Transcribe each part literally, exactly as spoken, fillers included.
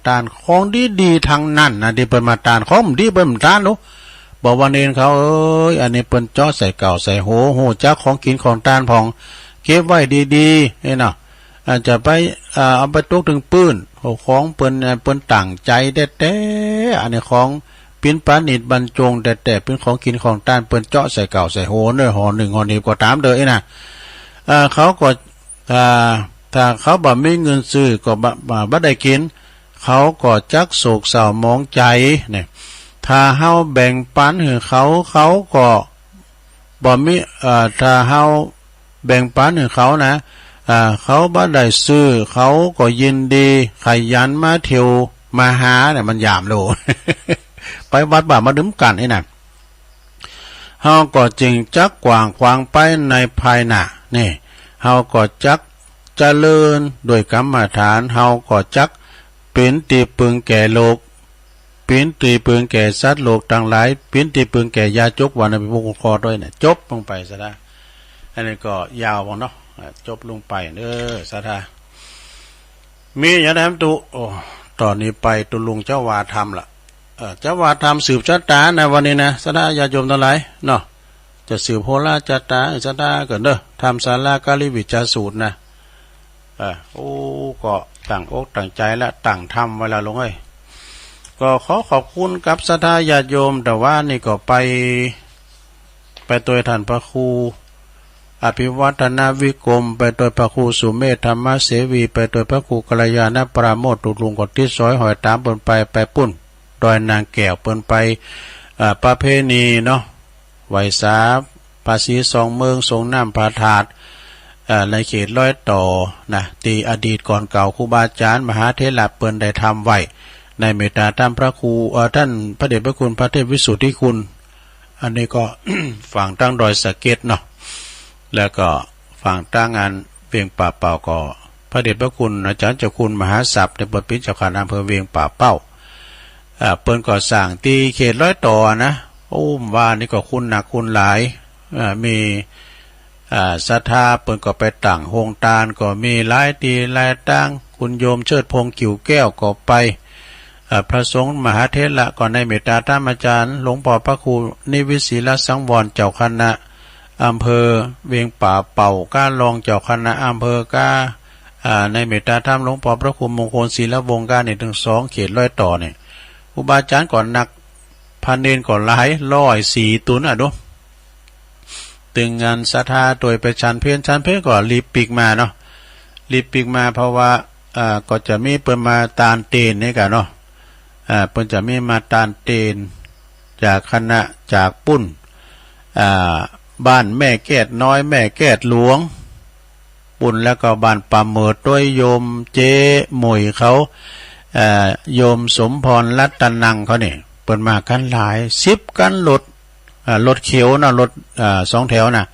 ตาน ของดีๆ ตังนั้นนะ ตี้เปิ้นมาตาน ของบ่ดีเปิ้นบ่ตาน โอ้ บอกว่าเณรเขาเอ๋ย อันนี้เปิ้นเจาะใส่เก้าใส่โห ฮู้จักของกิ๋นของตานพ่อง เก็บไว้ดีๆ นี่เนาะ อาจจะไป อ่า เอาไปตกตึงปื้น ของเปิ้น อ่า เปิ้นตั้งใจ๋แต๊ๆ อันนี้ของ ปิ๋นปานิจบรรจงแต๊ๆ เป๋นของกิ๋นของตาน เปิ้นเจาะใส่เก้าใส่โหเน่อ ห่อนึ่งห่อหนีบก็ต๋ามเต๊อะ อี้นะ เอ่อ เขาก็ อ่า ถ้าเขาบ่มีเงินซื้อก็บ่ บ่ บ่ได้กิ๋น เขาก็จักโศกเศร้าหมองใจ๋ เนี่ย ถ้าเฮาแบ่งปันหื้อเขา เขาก็บ่มี เอ่อ ถ้าเฮา แบ่งปันหื้อเขานะ อ่า เขาบ่ได้ซื้อ เขาก็ยินดีขยันมาเตียวมาหาเนี่ย มันยามโล ไปวัดบ่ามาดื่มกั๋นนี่นะ เฮาก็จึงจักกว้างขวางไปในภายหน้า นี่ เฮาก็จักเจริญด้วยกรรมฐาน เฮาก็จักเป๋นตี้ปึงแก่โลก เป๋นตี้ปึงแก่สัตว์โลกตังหลาย เป๋นตี้ปึงแก่ยาจก ว่านั้นเป๋นพระพุทธเจ้าตวยเนี่ย จบลงไปซะละ อันนี้ก็ยาวพอเนาะ อ่ะ จบลงไปเด้อ ศรัทธา มีอย่างใดถามตุ โอ้ ต๋อนนี้ไปตุลุงจะว่าธรรมละ เอ่อ จะว่าธรรมสืบจะต๋านะ วันนี้นะ ศรัทธาญาติโยมตังหลายเนาะ จะสืบโหราจะต๋า ศรัทธาก่อนเด้อ ธรรมศาลาการีวิจารสูตรนะ เออ โอ้ ก็ตั้งอกตั้งใจ๋ละ ตั้งธรรมไว้ละลุงเอ้ย ก็ขอขอบคุณกับศรัทธาญาติโยม แต่ว่านี่ก็ไป ไปตวยต้านพระครูอภิวัฒนวิกรม ไปตวยพระครูสุเมธธรรมเสวี ไปตวยพระครูกัลยาณปราโมทย์ ตุลุงก็ติดสอยห้อยต๋ามเปิ้นไป ไปปุ้น ดอยนางแก้ว เปิ้นไป เอ่อ ประเพณีเนาะ ไหว้สา ผาสีสองเมือง สรงน้ำพระธาตุ เอ่อ ในเขตรอยต่อนะ ตี้อดีตก่อนเก่าครูบาอาจ๋ารย์มหาเถระเปิ้นได้ทำไว้ ในเมตตาต้านพระครู เอ่อ ต้านพระเดชพระคุณพระเทพวิสุทธิคุณ อันนี้ก็ ฝั่งตางดอยสะเก็ดเนาะ แล้วก็ฝั่งตางอันเวียงป่าเป้าก็ พระเดชพระคุณอาจ๋ารย์เจ้าคุณมหาศัพย์ ได้บวชเป๋นเจ้าคณะอำเภอเวียงป่าเป้า อ่า เปิ้นก็สร้างตี้เขตรอยต่อนะ โอ้ ว่านี่ก็คุณหนักคุณหลาย อ่า มี อ่า ศรัทธาเปิ้นก็ไปตั้งโฮงตาน ก็มีหลายตี้หลายตาง คุณโยมเชิดพงษ์กิ่วแก้วก็ไป อ่า พระสงฆ์มหาเถระก็ในเมตตาต้านอาจ๋ารย์หลวงป้อพระครูนิวิตศิลสังวร เจ้าคณะอำเภอเวียงป่าเป้าก้า รองเจ้าคณะอำเภอก้า อ่า ในเมตตาต้านหลวงป้อพระครูมงคลศิลวงศ์ก้า นี่ตึงสองเขตรอยต่อเนี่ย ครูบาอาจ๋ารย์ก็หนัก พระเณรก็หลายร้อยสี่ตุ๊นอะดู ตึงอันศรัทธาตวยไปฉันเพล ฉันเพลก็รีบปิ๊กมาเนาะ รีบปิ๊กมา เพราะว่า อ่า ก็จะมีเปิ้นมาตานเตนนี่ก่ะเนาะ อ่า เปิ้นจะมีมาตานเตน จากคณะจากปุ้น อ่า บ้านแม่แก้ดน้อย แม่แก้ดหลวง ปุ้น แล้วก็บ้านป่าเหมิดตวยโยมเจ๊หมวยเขา เอ่อ โยมสมพรรัตนังเขานี่ เปิ้นมากั๋นหลาย สิบคันรถ อ่า รถเขียวนะ รถ อ่า สองแถวนะ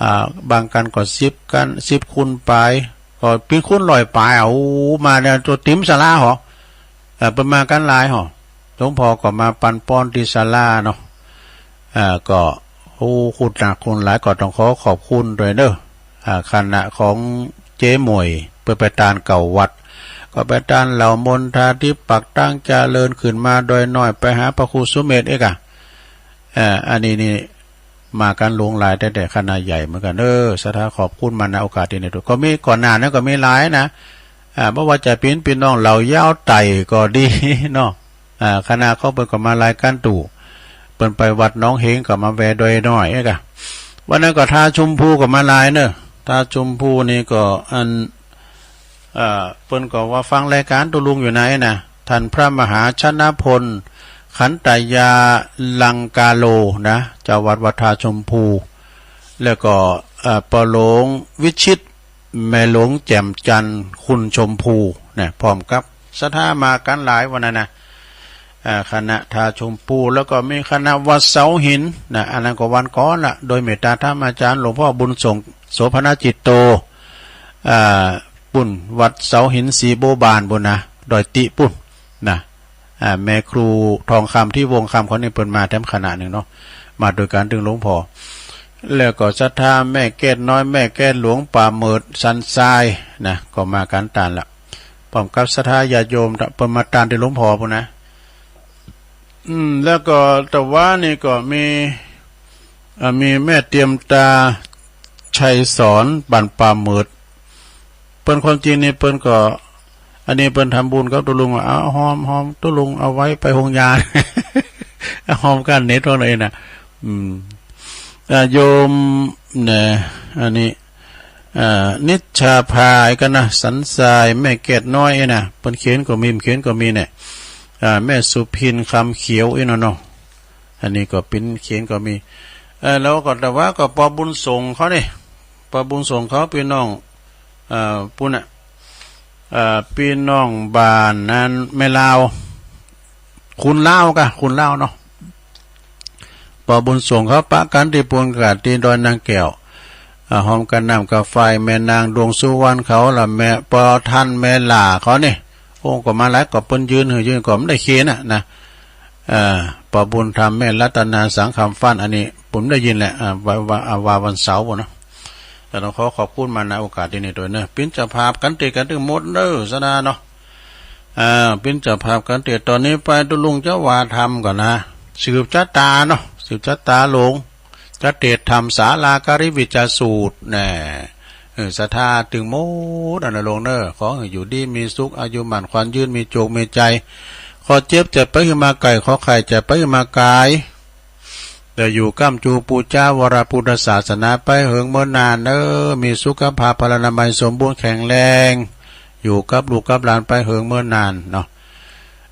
อ่า บางคันก็สิบคัน สิบคูณปาย ก็เป๋นคูณร้อยปาย เอามาเนี่ย ตั๋วเต็มศาลาหอ เอ่อ เปิ้นมากั๋นหลายหอ หลวงป้อก็มาปันป้อนตี้ศาลาเนาะ เอ่อ ก็ โอ้ คุณหนักคุณหลาย ก็ต้องขอขอบคุณตวยเน้อ อ่า คณะของเจ๊หมวย เปิ้นไปตานเก้าวัด ก็ไปตานเหล่ามณฑาธิปัตย์ ตางเจริญ ขึ้นมาดอยน้อย ไปหาพระครูสุเมธอีกอะ เอ่อ อันนี้นี่ มากั๋นหลวงหลายแต๊ๆ คณะใหญ่เหมือนกั๋น เออ ศรัทธาขอบคุณมา ณ โอกาสตี้นี่ ก็มีก่อนหน้านั้นก็มีหลายนะ อ่า บ่ว่าจะเป๋นปี้น้องเหล่ายาวไต่ก็ดีเนาะ อ่า คณะของเปิ้นก็มาหลายกั๋น ตู้เปิ้นไปวัดหนองเหงก็มาแวะดอยน้อยเอ๊ะกะ วันนั้นก็ท้าวชมพูก็มาหลายเนอะ ท้าวชมพูนี่ก็อัน เอ่อ เปิ้นก็ว่าฟังรายก๋านตุ๊ลุงอยู่ไหนนะ ต้านพระมหาชนพล ขันตยาลังกาโลนะ เจ้าวัดวัดท้าวชมพู แล้วก็ เอ่อ ป้อหลวงวิชิต แม่หลวงแจ่มจันทร์ คุณชมพูนะ พร้อมกับศรัทธามากั๋นหลายวันนั้นนะ อ่า คณะท้าวชมพู แล้วก็มีคณะวัดเสาหินนะ อันนั้นก็วันก่อนละ โดยเมตตาธรรมอาจ๋ารย์หลวงป้อบุญส่ง โสภณจิตโต อ่า ปุ้นวัดเสาหินสีบัวบานปุ้นนะ ดอยติปุ้นนะ อ่า แม่ครูทองคำ ที่วงคำเขานี่เปิ้นมาแถมคณะนึ่งเนาะ มาโดยก๋านตึงหลวงป้อ แล้วก็ศรัทธาแม่แก้ดน้อย แม่แก้ดหลวง ป่าเหมิด สันทรายนะ ก็มากั๋นตานละ พร้อมกับศรัทธาญาติโยม เปิ้นมาตานตี้หลวงพ่อปู้นนะ อืม แล้วก็ตะวานี้ก็มี อ่า มีแม่เตียมตา ชัยสอน บ้านป่าเหมิด เปิ้นความจริงนี่เปิ้นก็ อันนี้เปิ้นทำบุญกับตุ๊ลุงว่า เอาหอม หอมตุ๊ลุงเอาไว้ไปโฮงยา เอาหอมก้านเน็ดพวกนั้นนะ อืม อ่า โยมเนี่ย อันนี้ อ่า นิชชาภา ไอ้กั๋นนะ สันทราย แม่แก้วน้อย ไอ้นะ เปิ้นเขียนก็มี บ่เขียนก็มีเนี่ย อ่า แม่สุพิน คำเขียว ไอ้นั่นเนาะ อันนี้ก็เป๋นเขียนก็มี เออ แล้วก็ตะวาก็ปอบุญส่งเขานี่ ปอบุญส่งเขาปี้น้อง เอ่อ ปู้นน่ะ เอ่อ ปี้น้องบ้านนั้นแม่ลาว ขุนลาวก่ะ ขุนลาวเนาะ ปอบุญส่งเขาปะกั๋นตี้ปูนก๋าตี้ดอยนางแก้ว อ่า หอมกั๋นน้ำก๋าไฟ แม่นางดวงสุวรรณเขาละ แม่ ปอทัน แม่หล้าเขานี่ โอ้ ก็มาหลาย ก็เปิ้นยืนหื้อยืนก็บ่ได้เขียนน่ะนะ เอ่อ ปอบุญธรรม แม่รัตนา สังคำฟั่น อันนี้ผมได้ยินแหละ อ่า ว่า ว่า อ่า ว่าวันเสาร์ปู้นเนาะ แต่ต้องขอขอบคุณมาในโอกาสตี้นี่ตวยเนาะ เป๋นเจ้าภาพกั๋นเตะกั๋นตึงหมดเน้อ สะดาเนาะ อ่า เป๋นเจ้าภาพกั๋นเตะ ต๋อนนี้ไปตุ๊ลุงจะว่าธรรมก่อนนะ สืบจะต๋าเนาะ สืบจะต๋าหลวง จะเตศน์ธรรมศาลาการิวิจจสูตรแน่ เออ ศรัทธาตึงหมดอะนะหลวงเน้อ ขอหื้ออยู่ดีมีสุข อายุหมั้นขวัญยืน มีโจคมีชัย ขอเจ็บจะไปหื้อมาไก่ ขอไข้จะไปหื้อมาก๋าย แต่อยู่ก้ำจูปู๋จาวรพุทธศาสนาไปเหิงเมินนานเน้อ มีสุขภาพพลานามัยสมบูรณ์แข็งแรง อยู่กับลูกกับหลานไปเหิงเมินนานเนาะ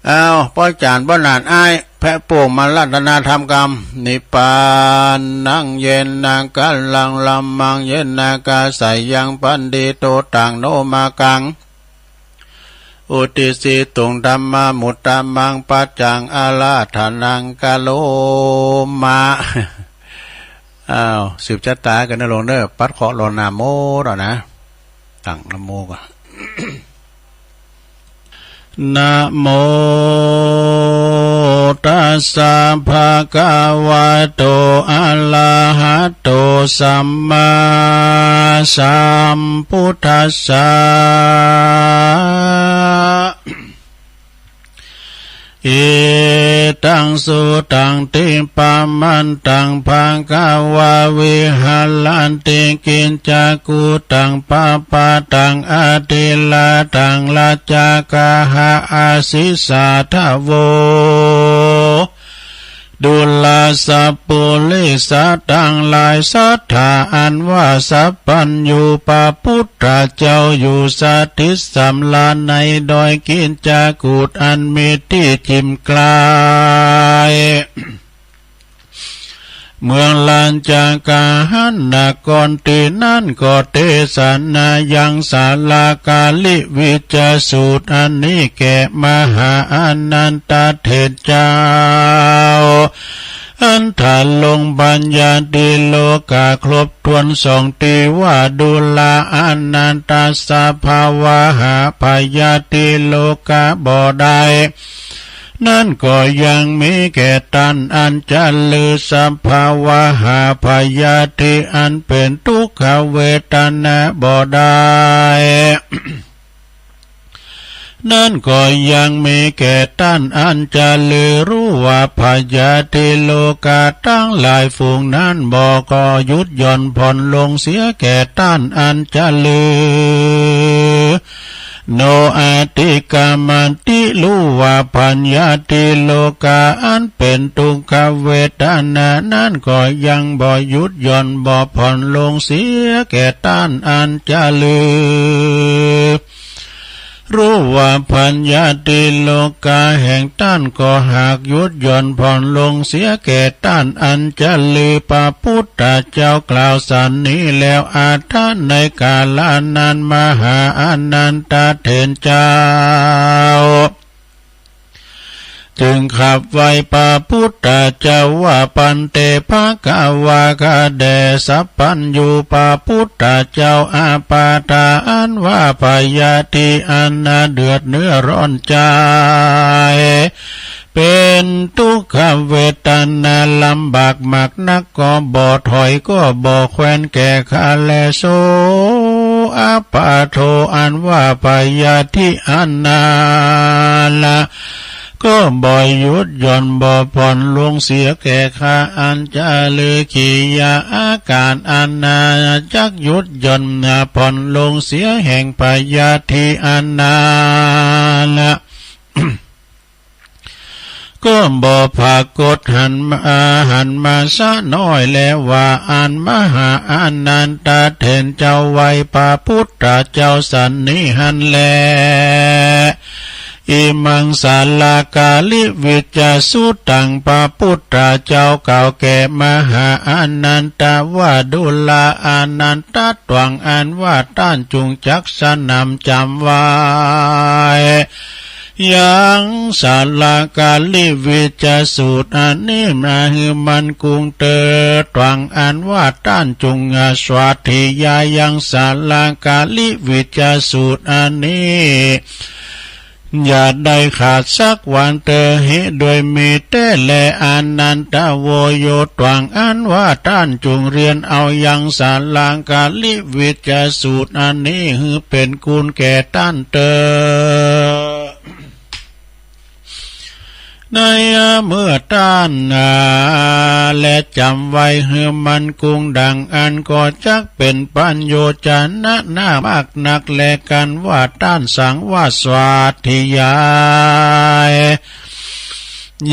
อ้าว ป้อจ๋ารย์ ป้อหนาน อ้าย แพะโป่ง มารัตนาธรรมกำ นิพพานัง เยนะ กัลลัง ธัมมัง เยนะ กาสายัง ปันทิโต ตัง โน มากัง อุตติสสิตุง ธัมมามุตตมัง ปัจจัง อาราธนัง กะโรมะ อ้าว สืบจะต๋ากั๋นนะหลวงเน้อ ปัดเคราะห์รดน้ำหมดอะนะ ตั้งนะโมก่อน นะโมตัสสะ ภะคะวะโต อะระหะโต สัมมาสัมพุทธัสสะ อิตัง สุตัง ทิปะมันตัง ภะคะวา วิหะรันติ กิจจากุตัง ปะปะตัง อะทิระตัง รัจจาคาหะ อะสิสาทะโว ดูราสะปุริสะตังหลายศรัทธา อันว่าสัพพัญญูปะปุทธะเจ้าอยู่สถิตสำราญในดอยกิจจากุฏอันมีตี้จิ่มใก้ เมืองรัจจาคาหะนคร ตี้นั้นก็เตสนายังสาลาการิวิจจสูตรอันนี้แก่มหาอานันทเถรเจ้า อันถ้าลงบัญญัติโลกาครบถ้วนสองตี้ว่า ดูราอานันทะ สะภะวะหาพยาธิโลกาบ่ได้ นั้นก็ยังมีแก่ต้านอันจะลือ สะภะวะหาพยาธิอันเป๋นทุกขเวทนาบ่ได้ นั้นก็ยังมีแก่ต้านอันจะลือ รูปพยาธิโลกาตังหลายฝูงนั้นบ่ ก็หยุดหย่อนผ่อนลงเสียแก่ต้านอันจะลือ โนอะติกะมันติ รูปพยาธิโลกาอันเป๋นทุกขเวทนานั้นก็ยังบ่หยุดหย่อนบ่ผ่อนลงเสียแก่ต้านอันจะลือ รูปพยาธิโลกาแห่งต้านก็หากหยุดหย่อนผ่อนลงเสียแก่ต้านอันจะลือ พระพุทธเจ้ากล่าวสันนี้แล้ว อัฏฐะ ในกาละนั้น มหาอานันทเถรเจ้า จึงขับไหว้พระพุทธเจ้าว่า ภันเต ภะคะวา ข้าแด่สัพพัญญูปะปุทธะเจ้า อาปาทา อันว่าพยาธิอันนาเดือดเนื้อร้อนใจ๋ เป๋นทุกขเวทนาลำบากมากนักก็บ่ถอย ก็บ่แควนแก่ข้าแล โส อัปปาโท อันว่าพยาธิอันนาละ ก็บ่หยุดหย่อนบ่ผ่อนลงเสียแก่ข้า อัญจลิกิริยา อาการอันนาจักหยุดหย่อนผ่อนลงเสียแห่งพยาธิอันนาละ ก็บ่ผากฏหันมา หันมาสะน้อยแลว่า อันมหาอานันทะเถรเจ้าไหว้พระพุทธเจ้าสันนิหั้นแล อิมังสาลากาลิวิจจสุตตัง พระพุทธเจ้ากล่าวแก่มหาอานันทะว่า ดูราอานันทะ ตวงอันว่าต้านจุ่งจักสนำจ๋ำไว้ ยังสาลากาลิวิจจสุตตังอันนี้มาหื้อมั่นกุ้งเต๊อะ ตวงอันว่าต้านจุ่งสาธยายยังสาลากาลิวิจจสุตตังอันนี้ อย่าได้ขาดสักวันเต๊อะ เหตุด้วยมีแต๊แล อานันทะ โวโย ตวงอันว่าต้านจุ่งเฮียนเอายังสาลากาลิวิจจสุตตังอันนี้หื้อเป๋นกุณแก่ต้านเต๊อะ ในเมื่อต้านนาแลจ๋ำไว้หื้อมั่นกุ้งดังอั้น ก็จักเป๋นปัญโญชนะหน้ามากนักแล กันว่าต้านสังวาสสาธยาย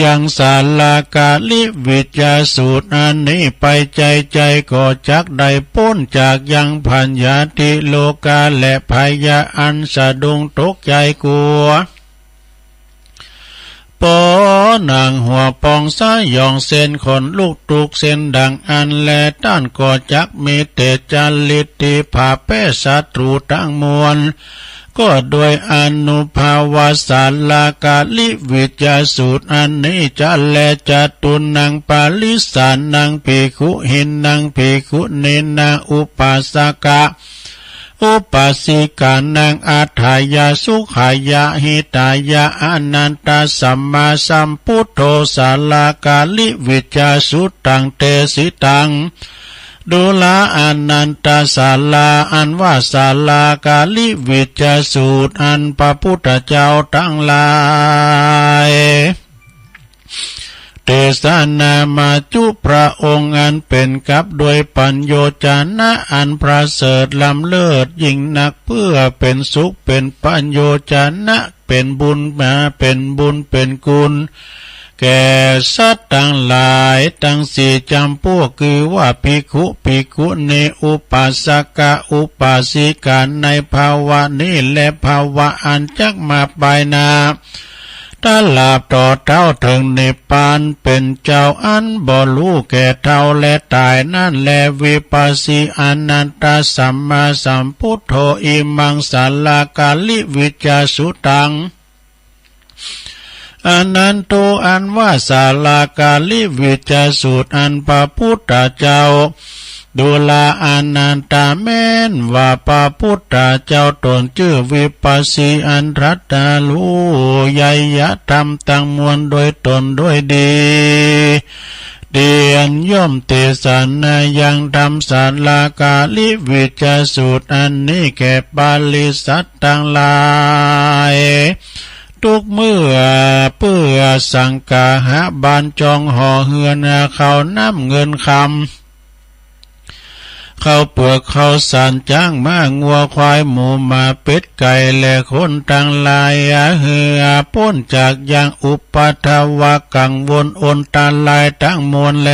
ยังสาลากาลิวิจจสุตตังอันนี้ไป ใจ๋ๆ ก็จักได้ป๊นจากยังพยาธิโรคา และภัยอันสะดุ้งตกใจ๋กั๋ว ป๋อหนังหัวป่องสยอง เส้นขนลุกทุกเส้นดังอั้นแล ต้านก็จักมีเตจาฤทธิ์ตี้ผ่าแป๊ศัตรูตังมวล ก็ด้วยอานุภาเวสาลากาลิวิจจสุตตังอันนี้จะแล จตุรนังปริสสานังภิกขุหินังภิกขุณีนัง อุปาสกะ อุปาสิกานัง อัฏฐายะสุขายะหิตายะ อานันทะ สัมมาสัมพุทโธ สาลากาลิวิจจสุตตังเตสิตัง ดูราอานันทะ สาลา อันว่าสาลากาลิวิจจสุตตังอันพระพุทธเจ้าตังหลาย เตสนามาจุ พระองค์อันเป๋นกับด้วยปัญโญชนะอันประเสริฐล้ำเลิศยิ่งนัก เปื้อเป๋นสุขเป๋นปัญโญชนะ เป๋นบุญมาเป๋นบุญเป๋นกุณ แก่สัตว์ตังหลายตังสี่จ๋ำปวก คือว่าภิกขุ ภิกขุณี อุปาสกะ อุปาสิกา ในภาวะนี้และภาวะอันจักมาปายหน้า ตราบต่อเต้าเถิงนิพพานเป๋นเจ้าอันบ่ฮู้แก่เฒ่าและต๋ายนั้นแล วิปัสสีอานันทะ สัมมาสัมพุทโธ อิมังสาลากาลิวิจจสุตตัง อานันโท อันว่าสาลากาลิวิจจสุตตังอันพระพุทธเจ้า ดูราอานันทะ แม้นว่าพระพุทธเจ้าตนจื้อวิปัสสีอันตรัสฮู้ไยยธรรมตังมวลโดยต๋นโดยดี เตียนย่อมเตสนายังธรรมสาลากาลิวิจจสุตตังอันนี้แก่ปริษัทตังหลาย ทุกเมื่อเปื้อสังกาหะบานจองห่อเฮือน ข้าวน้ำเงินคำ ข้าวเปือกข้าวสาร จ๊างม้างัวควายหมูหมาเป็ดไก่และคนตังหลาย หื้อป๊นจากยังอุปัทวะกังวลอันตรายตังมวลแล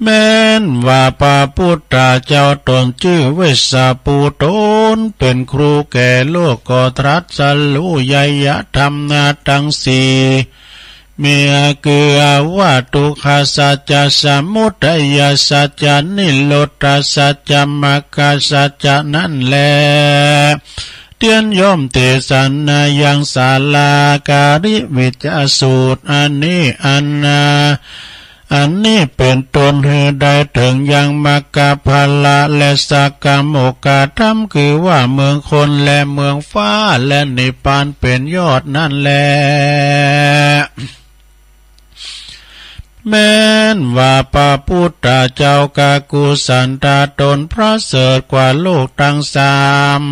แม้นว่าพระพุทธเจ้าตนจื้อเวสสะภู ตนเป๋นครูแก่โลก ก็ตรัสฮู้ไยยธรรมตังสี่ มีคือว่าทุกขสัจจะ สมุทัยสัจจะ นิโรธสัจจะ มรรคสัจจะนั้นแล เตียนย่อมเตสนายังสาลากาลิวิจจสุตตังอันนี้ อันนา อันนี้เป๋นต้นหื้อได้เถิงยังมรรคผละและสักกะโมคคธรรม คือว่าเมืองคนและเมืองฟ้าและนิพพานเป๋นยอดนั้นแล แม้นว่าพระปุทธเจ้ากักกุสันทะต๋นประเสริฐกว่าโลกตังสาม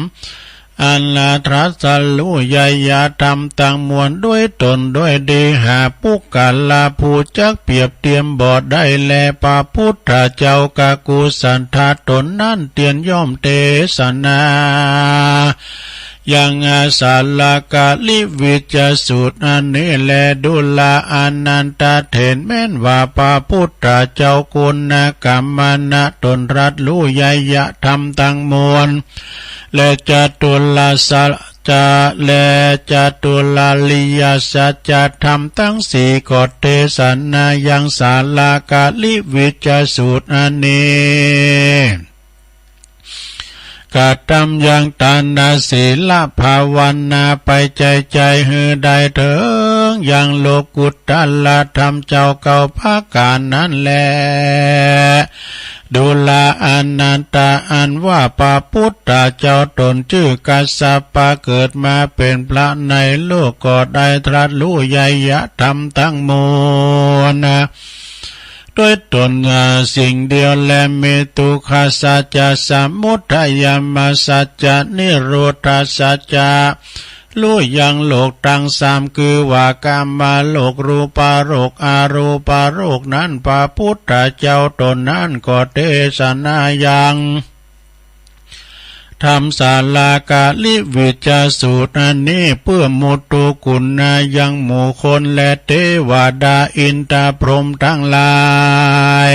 อันตรัสฮู้ไยยะธรรมตังมวลโดยต๋นโดยดี หาปุคคละผู้จักเปรียบเตียมบ่ได้แล พระปุทธเจ้ากักกุสันทะต๋นนั้นเตียนย่อมเตสนา ยังสาลกะลิวิจจสูตรอันนี้แล ดูราอานันทะเถร แม้นว่าพระปุทธเจ้ากุณกมมะต๋นตรัสฮู้ไยยะธรรมตังมวล และจตุรสัจจะ และจตุราริยสัจจะธรรมตังสี่ก็เตสนายังสาลกะลิวิจจสูตรอันนี้ กระตำยังตานศีลภาวนาไปใจ๋ๆ หื้อได้เถิงยังโลกุตตรธรรมเจ้าเก้าประก๋านนั้นแล ดูราอานันทะ อันว่าพระปุทธเจ้าต๋นจื้อกัสสปะ เกิดมาเป๋นพระในโลกก็ได้ตรัสฮู้ไยยะธรรมตังมวล โดยต๋นสิ่งเดียวแล มีทุกขสัจจะ สมุทัยมรรคสัจจะ นิโรธสัจจะ ฮู้ยังโลกตังสาม คือว่ากามโลก รูปโลก อรูปโลกนั้น พระปุทธเจ้าต๋นนั้นก็เตสนายัง ธรรมสาลกะลิวิจจสูตรอันนี้ เปื้อมุทุกุณายังหมู่คนและเตวดาอินทร์พรหมตังหลาย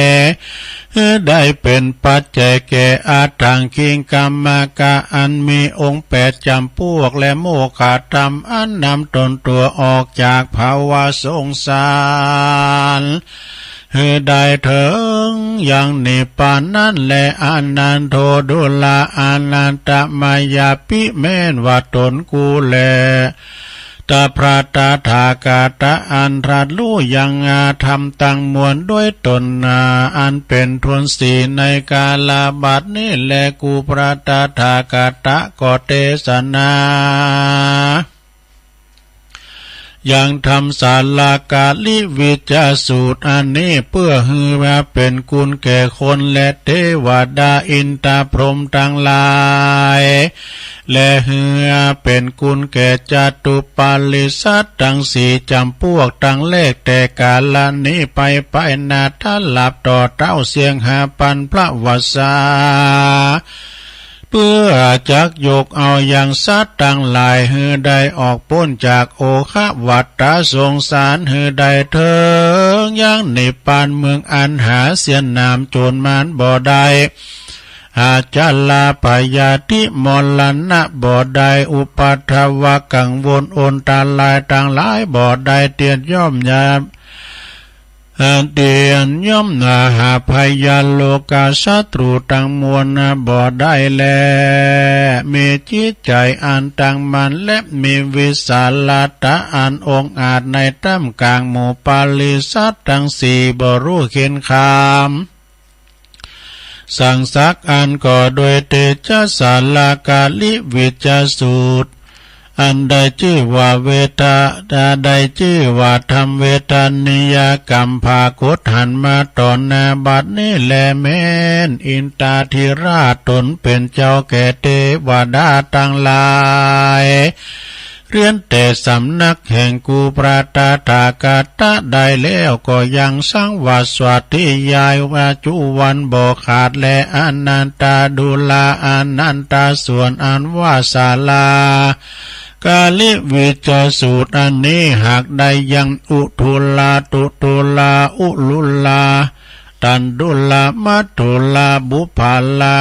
หื้อได้เป๋นปัจจัยแก่อรหังคิงคมะกะอันมีองค์แปดจ๋ำปวก และโมกขธรรมอันนำต๋นตั๋วออกจากภวสงสาร หื้อได้เถิงยังนิพพานนั้นแล อานันโท ดูราอานันทะ มายาปิ แม้นว่าต๋นกู้แล ตะพระตถาคตะอันตรัสฮู้ยังอาธรรมตังมวลโดยต๋นนาอันเป๋นทูลสี่ในกาลบัดนี้แล กู้พระตถาคตะก็เตสนา ยังธรรมสาลกะลิวิจจสูตรอันนี้ เปื้อหื้อว่าเป๋นคุณแก่คนและเตวดาอินทร์พรหมตังหลาย และหื้อเป๋นคุณแก่จตุปาริษัทตังสี่จ๋ำปวกตังแรก แต่กาละนี้ไปไปหน้าตลอดต่อเต้าเสี้ยงห้าปันพระวรรษา เปื้อจักยกเอายังสัตว์ตังหลายหื้อได้ออกป๊นจากโอฆะวัฏฏะสงสาร หื้อได้เถิงยังนิพพานเมืองอันหาเสี้ยนหนามโจ๋รมารบ่ได้ หาจะลาพยาธิมรณะบ่ได้ อุปัทวะกังวลอันตรายตังหลายบ่ได้ เตียนย่อมยา เตียนย่อมหาพยาโลกาศัตรูตังมวลบ่ได้แล มีจิตใจ๋อันตั้งมั่นและมีวิสาลตะอันองอาจในต้ามก๋างหมู่ปาริษัทตังสี่บ่ฮู้เข็ญขาม สังสักอันก็โดยเตจะสาลกะลิวิจจสูตร อันได้จื้อว่าเวทะ ได้จื้อว่าธรรมเวทนิยกรรมผากฏหันมาต่อหน้าบัดนี้แล แม้นอินทาธิราชต๋นเป๋นเจ้าแก่เตวดาตังหลาย เรียนแต่สำนักแห่งกู่พระตถาคตะได้แล้ว ก็ยังสังวาสสวัสดียายว่าจุวันบ่ขาดแล อานันทะ ดูราอานันทะ ส่วนอันว่าสาลกะลิวิจจสูตรอันนี้ หากได้ยังอุทุลา ทุทุลา อุลุลา ตันทุลา มัทธุลา บุพพาลา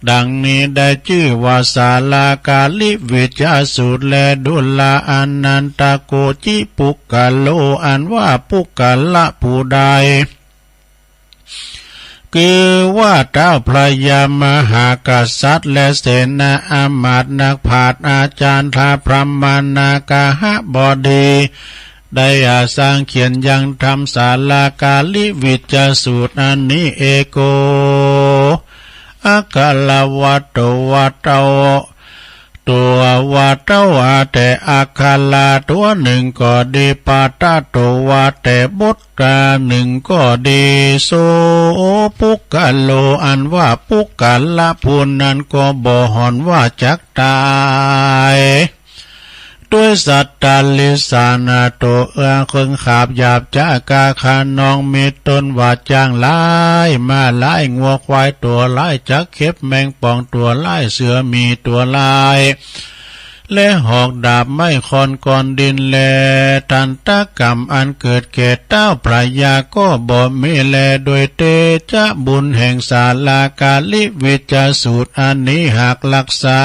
ดังนี้ได้จื้อว่าสาลกะลิวิจจสูตรแล ดูราอานันทะ โกจิปุคคโล อันว่าปุคคละผู้ใด คือว่าเต้าพญามหากษัตริย์และเสนาอามาตย์ นักปราชญ์อาจารย์ ท้าวพรหมนาคหบดี ได้อาสร้างเขียนยังธรรมสาลกะลิวิจจสูตรอันนี้ เอโก อัคคลวัตโต ว่าเต้า ตัวว่าเต้าอาแต่อักขระตั๋วนึ่งก็ดี ปาฐะโตว่าแต่บทกานึ่งก็ดี โสปุคคโล อันว่าปุคคละผู้นั้นก็บ่หวั่นว่าจักต๋าย ตวยสัตว์ตะริสานะ ตั๋วเอื้อเคิงขาบหยาบจ๊ากาขนอง มีต้นว่าจ๊างหลาย ม้าหลาย งัวควายตั๋วหลาย จักเข็บแมงป่องตั๋วหลาย เสือหมีตั๋วหลาย และหอกดาบไม้ค้อนก้อนดินแล ทันตกรรมอันเกิดแก่เต้าพญาก็บ่มีแล โดยเตจะบุญแห่งสาลากาลิวิจจสูตรอันนี้หากรักษา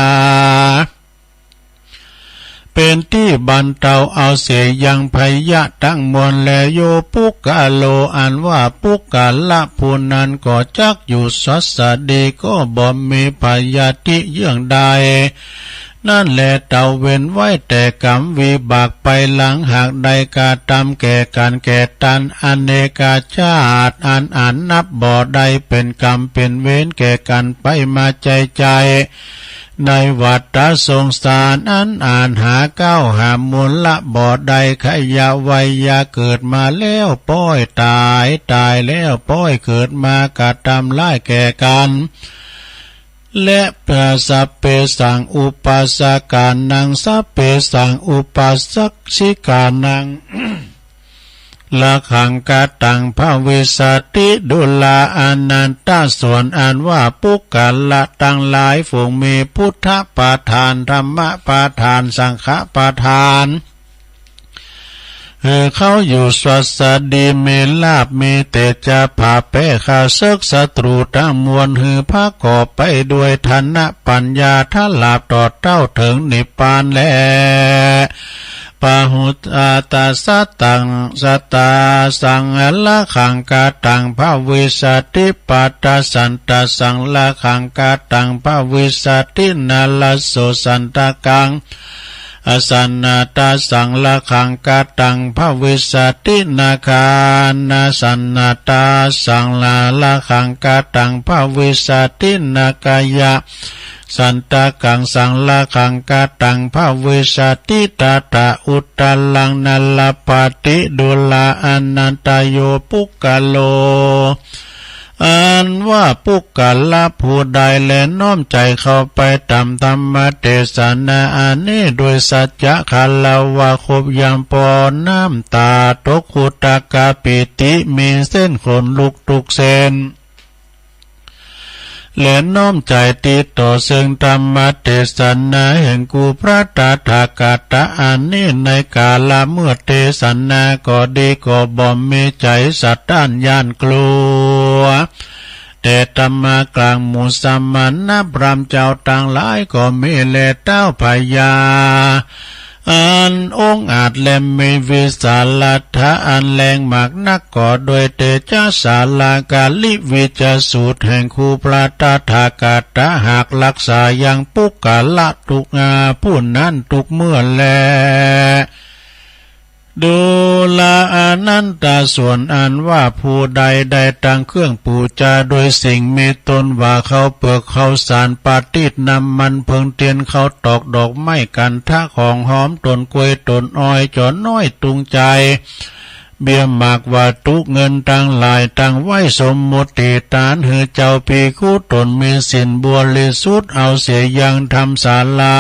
เป๋นตี้บรรเทาเอาเสียยังภัยยะตังมวลแล โยปุคคโล อันว่าปุคคละผู้นั้นก็จักอยู่สัสดี ก็บ่มีพยาธิเยื่องใด นั้นแล เต้าเว้นไว้แต่กรรมวิบากไปหลัง หากได้กระตำแก่กั๋นแก่ตัน อเนกชาติอันอาจนับบ่ได้ เป๋นกรรมเป๋นเวรแก่กั๋นไปมาใจ้ๆ ในวัฏสงสารอันอาจหาเก๊าหามูลละบ่ได้ ขยะวัยยะเกิดมาแล้วป้อยต๋าย ต๋ายแล้วป้อยเกิดมากระตำร้ายแก่กั๋น และสัพเพสังอุปัสสกานัง สัพเพสังอุปัสสิกานัง ละขังกตังภวิสสติ ดูราอานันทะ ส่วนอันว่าปุคคละตังหลายฝูงมีพุทธประทาน ธรรมประทาน สังฆประทาน หื้อเขาอยู่สัสดี มีลาภมีเตจะผาแป้ข้าศึกศัตรูตังมวล หื้อผะกอบไปด้วยทานะปัญญา ถลาบตอดเต้าเถิงนิพพานแล ปะหุตตาสตัง สตาสัง ละขังกตังภวิสสติ ปัตตสันตสัง ละขังกตังภวิสสติ นรสโสสันตกัง อสันตสัง ละขังกตังภวิสสติ นาคานาสันตสัง ละขังกตังภวิสสติ นาคายะสันตกังสัง ละขังกตังภวิสสติ ตถาอุตตรัง นรปาติ ดูราอานันทะ โยปุคคโล อันว่าปุคคละผู้ใดแลน้อมใจ๋เข้าไปต๋ามธรรมเตสนาอันนี้ โดยสัจจะคารวะครบย่ำปอน้ำต๋าตก ขุตกะปีติ มีเส้นขนลุกทุกเส้น และน้อมใจ๋ติดต่อเซิงธรรมเตสนาแห่งกู่พระตถาคตะอันนี้ ในกาละเมื่อเตสนาก็ดี ก็บ่มีใจ๋สะต้านย้านกลัว แต่ธรรมะกลางหมู่สมณพราหมณ์เจ้าตังหลายก็มีแล เต้าพญา อันองอาจและมีวิสาลธะอันแรงมากนัก ก็โดยเตจะสาลากาลิวิจจสูตรแห่งกู่พระตถาคตะ หากรักษายังปุคคละทุก อ่า ผู้นั้นทุกเมื่อแล ดูราอานันทะ ส่วนอันว่าผู้ใดได้ตั้งเครื่องปู๋จาโดยสิ่งมีต้นว่าข้าวเปือก ข้าวสาร ประทีป น้ำมัน เผิงเตียน ข้าวตอก ดอกไม้ ขันธะ ของหอม ต้นกล้วย ต้นอ้อย จ๋อน้อย ตุงใจ๋ เบี้ยหมาก วัตถุเงินตังหลาย ตั้งไว้สมมุติฐาน หื้อเจ้าภิกขุต้นมีศีลบริสุทธิ์ เอาเสียยังธรรมศาลา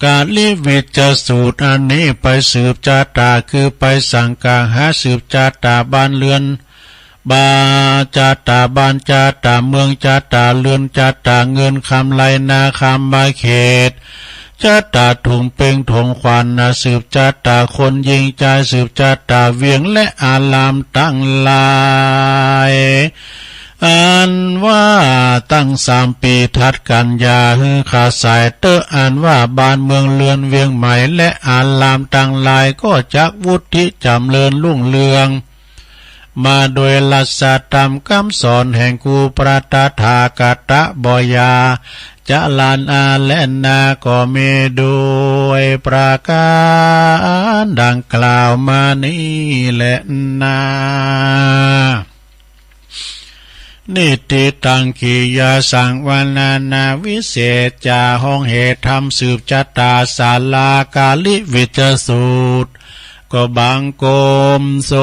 กาลิวิจจสูตรอันนี้ไปสืบจะต๋า คือไปสังกาหาสืบจะต๋าบ้านเรือน บา จะต๋าบ้าน จะต๋าเมือง จะต๋าเรือน จะต๋าเงินคำไร่นาคำมาเขต จะต๋าถุงเปงถุงขวัญนา สืบจะต๋าคนญิงจาย สืบจะต๋าเวียงและอารามตังหลาย อันว่าตั้งสามปี๋ถัดกั๋น อย่าหื้อขาดสายเต๊อะ อันว่าบ้านเมืองเรือนเวียงใหม่และอารามตังหลายก็จักวุฒิจ๋ำเริญรุ่งเรือง มาโดยรัชธรรมกำสอนแห่งกู่พระตถาคตะบ่อย่า จะลานอาและนาก็มีโดยประก๋านดังกล่าวมานี้แลนา นิฏฐิตัง กิริยาสังวรณานาวิเศษจา ห้องแห่ธรรมสืบชะตา สาลาการิวิจจสูตร ก็บังคมส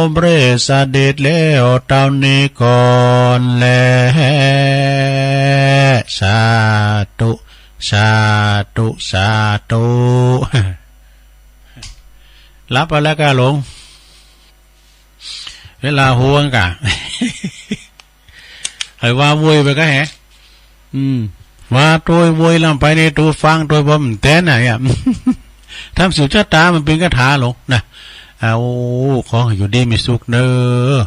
มเร็จเสด็จแล้วเต้านี้ก่อนแล สาธุ สาธุ สาธุ หลับไปแล้วก้าหลง เวลาห่วงก้า ใผว่าโวยไปก้าแห อืม ว่าโตยโวยลำไปในตูฟังโตยบ่มันแต๋นน่ะเนี่ย ธรรมสืบชะตามันเป๋นคาถาหลงนะ เอา ขอหื้ออยู่ดีมีสุขเน่อ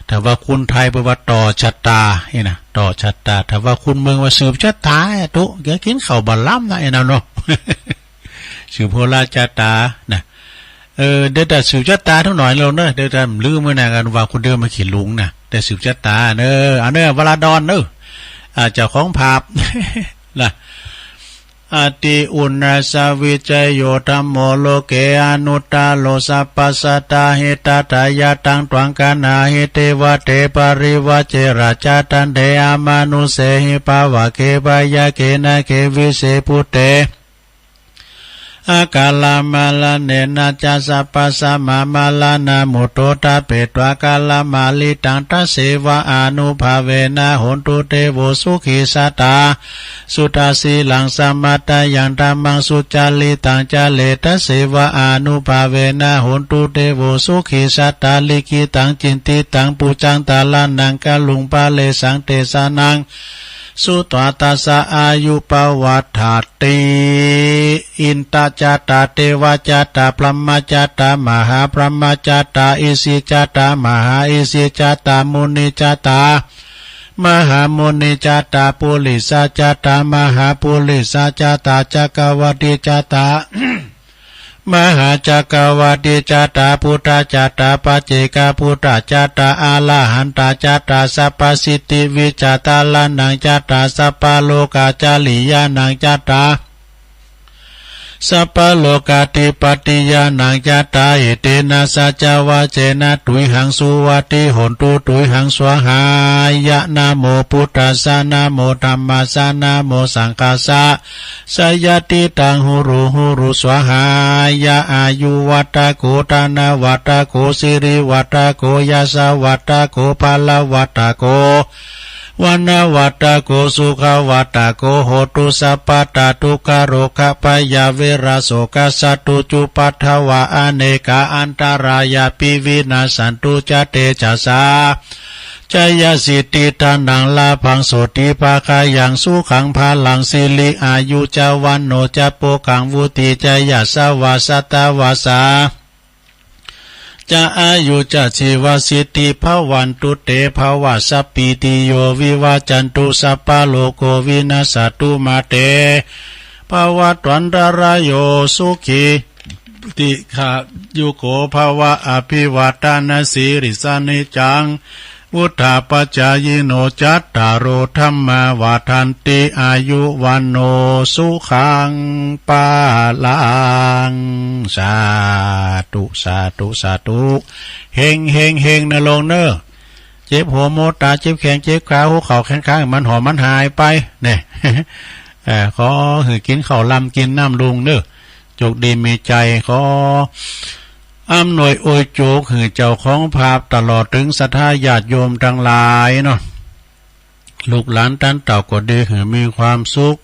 ถ้าว่าคนไทยเปิ้นว่าต่อชะตา นี่นะ ต่อชะตา ถ้าว่าคนเมืองว่าสืบชะตาอะ ตุ๊ เดี๋ยวกิ๋นข้าวบ่ล้ำนะ ไอ้นั่นเนาะ สืบโหราชะตานะ เออ เดี๋ยวแต่สืบชะตาเต้าหน่อยลงเน่อ เดี๋ยวแต่ลืมไว้นะ กั๋นว่าคนเดียวมาขี้หลงนะ แต่สืบชะตาเน่อ อันเน่อ วราดอนเน่อ อ่า เจ้าของภาพ นะ อติอุณณสวิจโย ธัมโม โลเก อนุตตโร สัพพสัตตา หิตัตถายะ ตัง ตวัง คัณหาหิ เตวะเต ปริวาเจระ จะ ทัณเท อมานุสเสหิ ปะวะเก ภะยะเก นะเข วิเส ภุเต อะกาละมะระเณนะจะ สัพพะสัมมามะระณะมุตโต ทะเปตวา กาละมะริตัง ทัสเสวะ อนุภาเวนะ โหนตุ เตโว สุขีสัตตา สุตะสีลัง สะมะตะยัง ธัมมัง สุจาริตัง จะเร ทัสเสวะ อนุภาเวนะ โหนตุ เตโว สุขีสัตตา ลิขิตัง จินติตัง ปุจจัง ทะระณัง กะรุง ภะเรสัง เตสะนัง สุตวา ทัสสะ อายุ ปะวัฏฐัตติ อินทะจะตะ เตวะจะตะ พรหมะจะตะ มหาพรหมะจะตะ อิสิจะตะ มหาอิสิจะตะ มุนิจะตะ มหามุนิจะตะ ปุริสะจะตะ มหาปุริสะจะตะ จักกะวัตติจะตะ มหาจักกะวัตติจะตะ พุทธะจะตะ ปัจเจกะพุทธะจะตะ อะระหันตะจะตะ สัพพะสิทธิวิชชา ทะระณังจะตะ สัพพะโลกาจริยานังจะตะ สัพพะโลกาธิปติยานังจะตะ เอเตนะ สัจจวะเจนะ ตุยหัง สุวัตติโหนตุ ตุยหัง สวาหายะ นะโมพุทธัสสะ นะโมธัมมัสสะ นะโมสังฆัสสะ สะยะติตัง หุรุ หุรุ สวาหายะ อายุวัตถะโข ธนวัตถะโข สิริวัตถะโข ยะสะวัตถะโข พะละวัตถะโข วะนะวัตถะโข สุขะวัตถะโข โหตุ สัพพะตา ทุกขะโรคะ ภะยะ เวระ โสคะ สัตตุ จุปัฏฐะวะ อะเนกา อันตะรายาปิ วินาสสันตุ จะ เตจะสา จะยะสิทธิ ธนัง ลาภัง โสติ ภะคะยัง สุขัง พะลัง สิริ อายุ จะ วัณโณ จะ โภคัง วุติ จะ ยะสะวา สัตตะวาสา จะ อายุ จะ จีวะสิทธิ ภะวันตุ เต ภะวะ สัพพีติโย วิวัจจันตุ สัพพะโรโค วินัสสะตุ มา เต ภะวัตวันตะราโย สุขี ทีฆายุโก ภะวะ อะภิวาทะนะสีลิสสะ นิจจัง วุฑฒาปะจายิโน จัตตาโร ธัมมา วัฑฒันติ อายุ วัณโณ สุขัง พะลัง สาธุ สาธุ สาธุ เฮง เฮง เฮง นะโลมเน่อ เจ็บหัวโมตา เจ็บแข้ง เจ็บขา หัวเข่า แขน ขา มันหอม มันหายไป เนี่ย เอ่อ ขอหื้อกิ๋นข้าวลำ กิ๋นน้ำลุงเน่อ โจคดีมีชัย ขออำนวยอวยโจคหื้อเจ้าของภาพ ตลอดเถิงศรัทธาญาติโยมตังหลายเนาะ ลูกหลานต้านเต้าก็ดี หื้อมีความสุข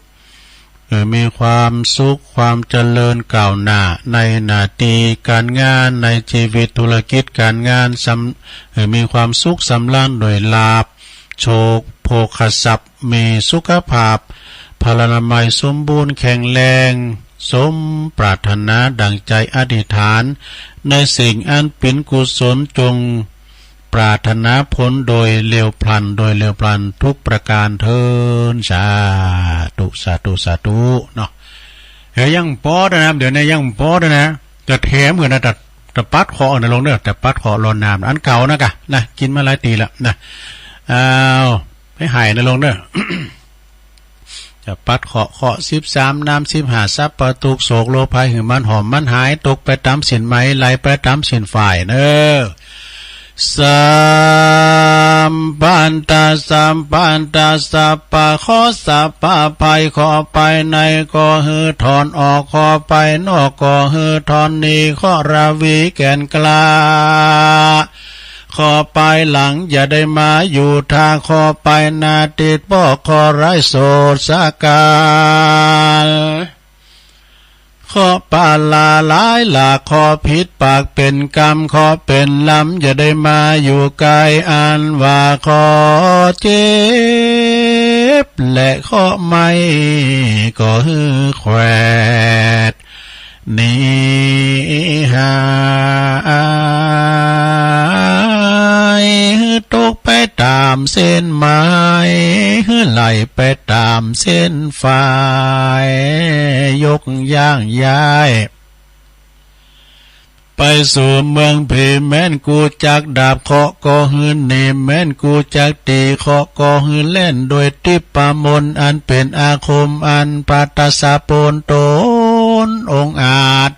หื้อมีความสุข ความเจริญก้าวหน้า ในหน้าตี้ก๋านงาน ในจีวิตธุรกิจก๋านงาน สำ หื้อมีความสุขสำราญด้วยลาภ โชค โภคทรัพย์ มีสุขภาพ พลานามัยสมบูรณ์แข็งแรง สมปรารถนาดั่งใจ๋อธิษฐาน ในสิ่งอันเป๋นกุศล จงปรารถนาผลโดยเร็วพลัน โดยเร็วพลันทุกประการเทอญ สาธุ สาธุ สาธุ เนาะ เฮ้ย ยังปอดนะ เดี๋ยวนี้ยังปอดนะ จะแถมหื้อนะ แต่ แต่ปัดเคราะห์นะโลมเน่อ แต่ปัดเคราะห์รดน้ำ อันเก่านะก่ะ นะ กิ๋นมาหลายตี้ละนะ อ้าว ไปหายนะโลมเน่อ จะปัดเคราะห์ เคราะห์สิบสาม น้ำสิบห้า สัพพะทุกข์โศกโรคภัย หื้อมันหอมมันหาย ตกไปต๋ามสิ้นไหม ไหลไปต๋ามสิ้นฝ่ายเน่อ สัพพันธะ สัพพันธะ สัพพะเคราะห์ สัพพะภัย เคราะห์ภายในก็หื้อถอนออก เคราะห์ภายนอกก็หื้อถอนหนี เคราะห์ระวีแก่นกล้า เคราะห์ภายหลังอย่าได้มาอยู่ถ้า เคราะห์ภายหน้าติดเบาะ เคราะห์ร้ายโสดสะกาล เคราะห์ปาลาหลายหลาก เคราะห์ผิดปากเป๋นกรรม เคราะห์เป๋นลำอย่าได้มาอยู่ใก้ อันว่าเคราะห์เจ็บและเคราะห์ไหม้ก็หื้อแขวดหนีหาย หื้อตกไปต๋ามเส้นหมาย หื้อไหลไปต๋ามเส้นฝาย ยกย่างย้าย ไปสู่เมืองผีแม้นกูจักดาบเคราะห์ก็หื้อหนี แม้นกูจักตี๋เคราะห์ก็หื้อแล่น โดยทิพย์มนต์อันเป๋นอาคมอันปราศจากปนตนองค์อาจ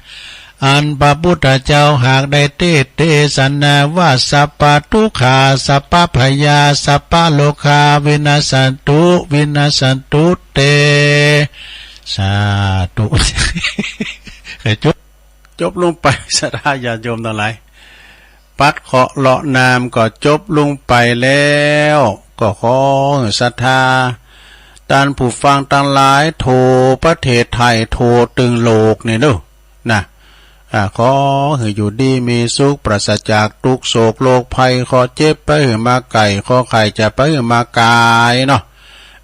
อันพระพุทธเจ้าหากได้เตสน์เตสนาว่า สัพพะทุกขา สัพพะพยา สัพพะโรคา วินัสสันตุ วินัสสันตุ เต สาธุ ใค่จบ จบลงไป ศรัทธาญาติโยมตังหลาย ปัดเคราะห์เลาะน้ำก็จบลงไปแล้ว ก็ขอหื้อศรัทธาต้านผู้ฟังตังหลาย ทั่วประเทศไทย ทั่วตึงโลกนี่เนาะ นะ อ่า ขอหื้ออยู่ดีมีสุข ปราศจากตุ๊กข์โศกโรคภัย เคราะห์เจ็บไปหื้อมาไก๋ เคราะห์ไข้จะไปหื้อมาก๋ายเนาะ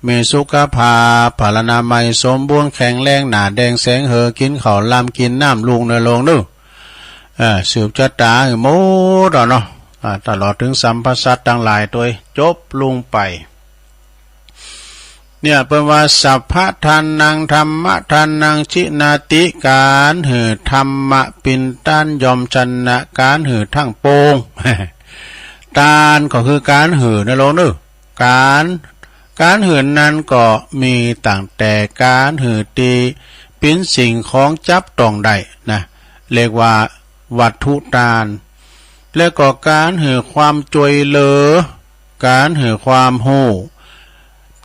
มีสุขภาพพลานามัยสมบูรณ์แข็งแรง หน้าแดงแสงเหือ กิ๋นข้าวลำกิ๋นน้ำลุงเนาะโยมเนาะ เอ่อ สืบจะต๋าหื้อหมดเนาะ อ่า ตลอดเถิงสรรพสัตว์ตังหลายตวย จบลงไป เนี่ยเปิ้นว่า สัพพะทานัง ธัมมะทานัง ชินาติ ก๋านหื้อธรรมะเป๋นต้านย่อมชนะก๋านหื้อตังปวง ตานก็คือก๋านหื้อเนาะโยมเนาะ ก๋าน ก๋านหื้อนั้นก็มีตั้งแต่ก๋านหื้อตี้เป๋นสิ่งของจับต้องได้นะ เรียกว่าวัตถุตาน และก็ก๋านหื้อความจ้วยเหลือ ก๋านหื้อความฮู้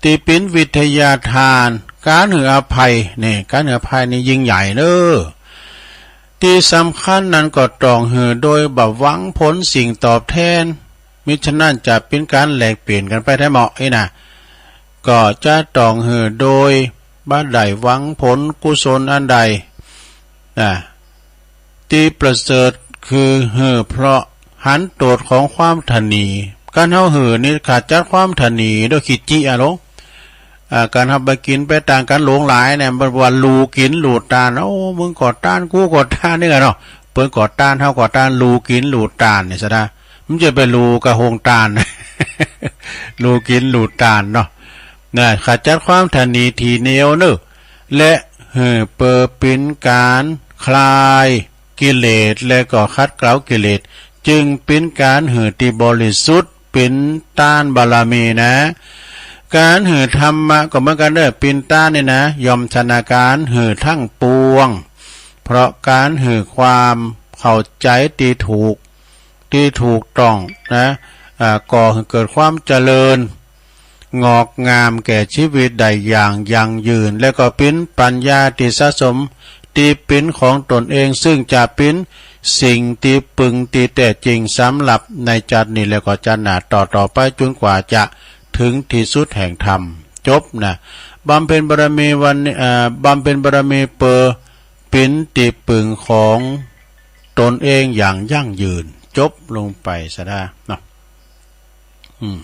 ตี้เป๋นวิทยาทาน ก๋านหื้ออภัย นี่ ก๋านหื้ออภัยนี่ยิ่งใหญ่เนาะ ตี้สำคัญนั้นก็ต้องหื้อโดยบ่หวังผลสิ่งตอบแทน มิฉะนั้นจะเป๋นก๋านแลกเปลี่ยนกั๋นไปแต๊เหมาะอี้นะ ก็จะต้องหื้อโดยบ่ได้หวังผลกุศลอันใด นะ ตี้ประเสริฐคือหื้อเพราะหันโต้ษของความถนี ก๋านเฮาหื้อนี่ขจัดความถนีด้วยขีดจิอะโลม อ่า ก๋านเฮาไปกิ๋นไปตางก๋านหลงหลายเนี่ย มันว่าหลู่กิ๋นหลู่ตาน โอ้ มึงก็ตาน กูก็ตาน นี่กั๋นเนาะ เปิ้นก็ตาน เฮาก็ตาน หลู่กิ๋นหลู่ตานเนี่ยซะนะ มันจะไปหลู่กับโฮงตาน หลู่กิ๋นหลู่ตานเนาะ นะ ขจัดความถนีถี่เหนียวเนาะ และหื้อเป๋อเป๋นก๋านคลายกิเลส และก็ขัดเกลากิเลส จึงเป๋นก๋านหื้อตี้บริสุทธิ์ เป๋นตานบารมีนะ ก๋านหื้อธรรมะก็เหมือนกั๋นเนาะ เป๋นตานนี่นะ ย่อมชนะก๋านหื้อตังปวง เพราะก๋านหื้อความเข้าใจ๋ตี้ถูก ตี้ถูกต้องนะ อ่า ก่อหื้อเกิดความเจริญ งอกงามแก่ชีวิตได้อย่างยั่งยืน และก็เป๋นปัญญาตี้สะสม ตี้เป๋นของตนเอง ซึ่งจะเป๋นสิ่งตี้ปึงตี้แต๊จริงสำหรับในจาตินี้ และก็จาติหน้าต่อๆ ไป จ๋นกว่าจะเถิงตี้สุดแห่งธรรม จบนะ บำเพ็ญบารมีวันนี้ เอ่อ บำเพ็ญบารมีเป๋อเป๋นตี้ปึงของตนเองอย่างยั่งยืน จบลงไปซะนะเนาะ อืม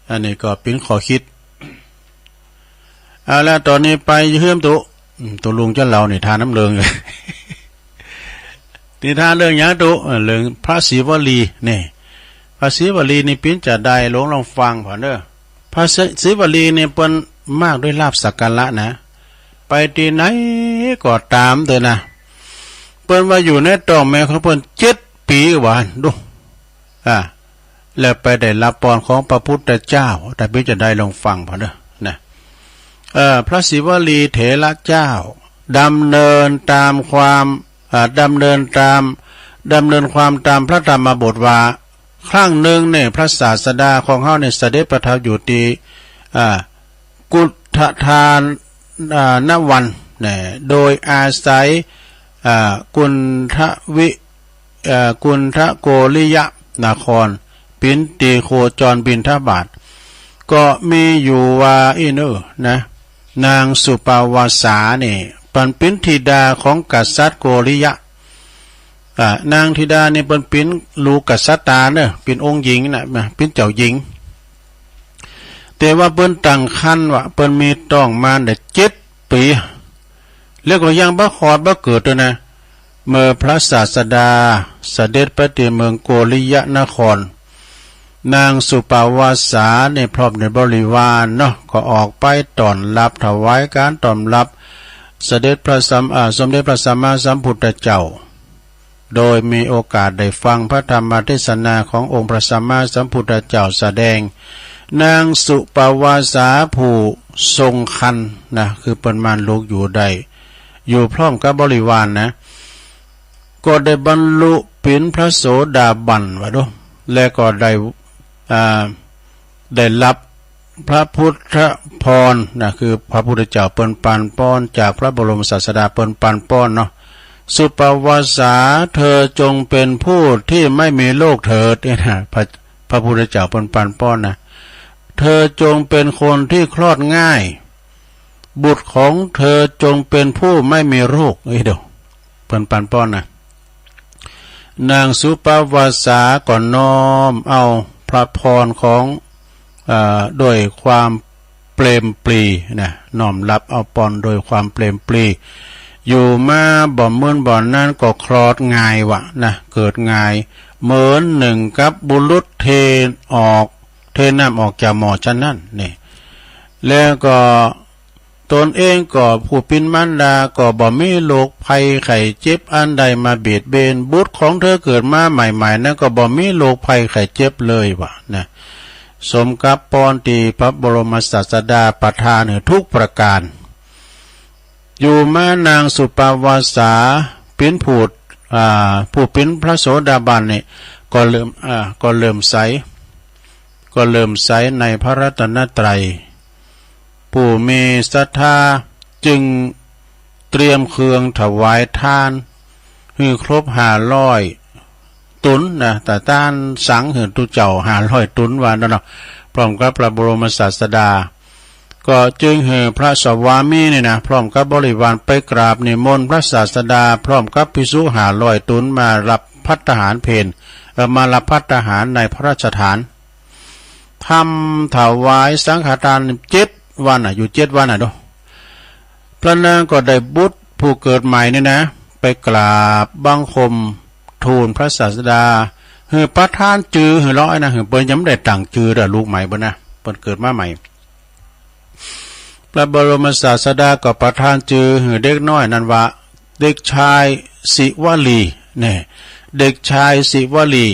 อันนี้ก็เป๋นข้อคิด เอาละ ต่อนี้ไปเฮื้อมตุ๊ อืม ตุ๊ลุงจะเล่านิทานนำเลิง นิทานเรื่องหยังตุ๊ เอ่อ เรื่องพระศิวลีนี่ พระศิวลีนี่เป๋นจาใด หลวงลองฟังผ่อนเนาะ พระศิ ศิวลีนี่เปิ้นมากด้วยลาภสักการะนะ ไปตี้ไหนก็ต๋ามเต๊อะนะ เปิ้นว่าอยู่ในต๊องแม่ของเปิ้นเจ็ดปี๋ว่าดู อ่า แล้วไปได้ฮับปอนของพระพุทธเจ้า แต่เป๋นจาใดลองฟังผ่อนเนาะ นะ เอ่อ พระศิวลีเถระเจ้าดำเนินตามความ อ่า ดำเนินตาม ดำเนินความตามพระธรรมบทว่า ครั้งนึ่งเนี่ย พระศาสดาของเฮาเนี่ยเสด็จประทับอยู่ตี้ อ่า กุฏทาน อ่า นวันเนี่ย โดยอาศัย อ่า กุณฑวิ เอ่อ กุณฑโกริยนคร ปิณฑีโคจรบิณฑบาต ก็มีอยู่ว่าอี้เน่อนะ นางสุปวาสาเนี่ย เปิ้นปิณฑธิดาของกษัตริย์โกริยะ อ่า นางธิดาเนี่ยเปิ้นปิณลูกกษัตริย์ต๋าเน่อ ปิณองค์หญิงนะ นะ ปิณเจ้าหญิง แต่ว่าเปิ้นตั้งครรภ์ว่า เปิ้นมีต๊องมารได้เจ็ดปี๋ แล้วก็ยังบ่คลอดบ่เกิดเตื้อนะ เมื่อพระศาสดาเสด็จไปตี้เมืองโกริยนคร นางสุปวาสาเนี่ยพร้อมด้วยบริวารเนาะ ก็ออกไปต้อนรับ ถวายก๋านต้อนรับ เสด็จพระสัม อ่า สมเด็จพระสัมมาสัมพุทธเจ้า โดยมีโอกาสได้ฟังพระธรรมเทศนาขององค์พระสัมมาสัมพุทธเจ้าแสดง นางสุปวาสาผู้ทรงครรภ์นะ คือเปิ้นมานลูกอยู่ได้ อยู่พร้อมกับบริวารนะ ก็ได้บรรลุปิณพระโสดาบันว่าดู และก็ได้ อ่า ได้รับพระพุทธพรนะ คือพระพุทธเจ้าเปิ้นปานป้อน จากพระบรมศาสดาเปิ้นปานป้อนเนาะ สุปวาสา เธอจงเป็นผู้ที่ไม่มีโรคเถิด เนี่ยนะ พระ พระพุทธเจ้าเปิ้นปานป้อนนะ เธอจงเป็นคนที่คลอดง่าย บุตรของเธอจงเป็นผู้ไม่มีโรค เอ้ย เดี๋ยว เปิ้นปานป้อนนะ นางสุปวาสาก็น้อมเอาพระพรของ เอ่อ ด้วยความเปรมปรีนะ น้อมรับเอาปอนโดยความเปรมปรี อยู่มาบ่เมินบ่นานก็คลอดง่ายว่านะ เกิดง่าย เหมือนหนึ่งกับบุรุษเทออก เทน้ำออกจากหม้อฉะนั้นนี่ แล้วก็ ตนเองก็ผู้ปิณมารดาก็บ่มีโรคภัยไข้เจ็บอันใดมาเบียดเบียน บุตรของเธอเกิดมาใหม่ๆ นั้นก็บ่มีโรคภัยไข้เจ็บเลยว่านะ สมกับปอนตี้พระบรมศาสดาประทานหื้อทุกประการ อยู่มานางสุปวาสาปิณผู้ อ่า ผู้ปิณพระโสดาบันนี่ ก็เริ่ม อ่า ก็เริ่มใส ก็เริ่มใสในพระรัตนตรัย ผู้มีศรัทธาจึงเตรียมเครื่องถวายทานหื้อครบห้าร้อย ตุนนะ แต่ต้านสังค์หื้อตุ๊เจ้าห้าร้อยตุนว่านั้นเนาะ พร้อมกับพระบรมศาสดา ก็จึงหื้อพระสวามีนี่นะ พร้อมกับบริวารไปกราบนิมนต์พระศาสดา พร้อมกับภิกษุห้าร้อยตุนมารับภัตตาหารเพล เอ่อ มารับภัตตาหารในพระราชฐาน ทำถวายสังฆทานเจ็ดวันน่ะ อยู่เจ็ดวันน่ะเนาะ พระนางก็ได้บุตรผู้เกิดใหม่นี่นะ ไปกราบบังคมทูลพระศาสดา หื้อประทานจื่อหื้อลอนะ หื้อเปิ้นยังบ่ได้ตั้งจื่อเด้อ ลูกใหม่เปิ้นนะ เปิ้นเกิดมาใหม่ พระบรมศาสดาก็ประทานจื่อหื้อเด็กน้อยนั้นว่า เด็กชายศิวลี เนี่ย เด็กชายศิวลี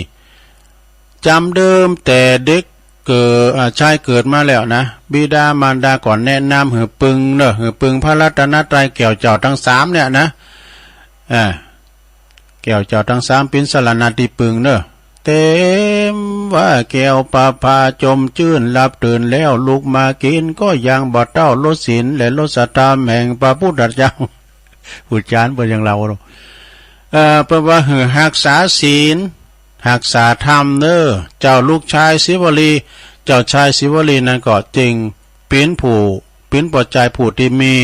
จ๋ำเดิมแต่เด็กเกิด อ่า ชายเกิดมาแล้วนะ บิดามารดาก็แนะนำหื้อปึงเน่อ หื้อปึงพระรัตนตรัยแก้วเจ้าตังสามเนี่ยนะ อ่า แก้วเจ้าตังสามเป๋นสรณะตี้ปึงเน่อ เต็มว่าแก้วประภาจมจื้น หลับตื่นแล้วลุกมากิน ก็ยังบ่เต้ารสศีลและรสธรรมแห่งพระพุทธเจ้า ผู้จารย์เปิ้นยังเล่าเนาะ เอ่อ เปิ้นว่าหื้อฮักษาศีล ฮักษาธรรมเน่อ เจ้าลูกชายศิวลี เจ้าชายศิวลีนั้นก็จึงเป๋นผู้ เป๋นป้อจายผู้ตี้มี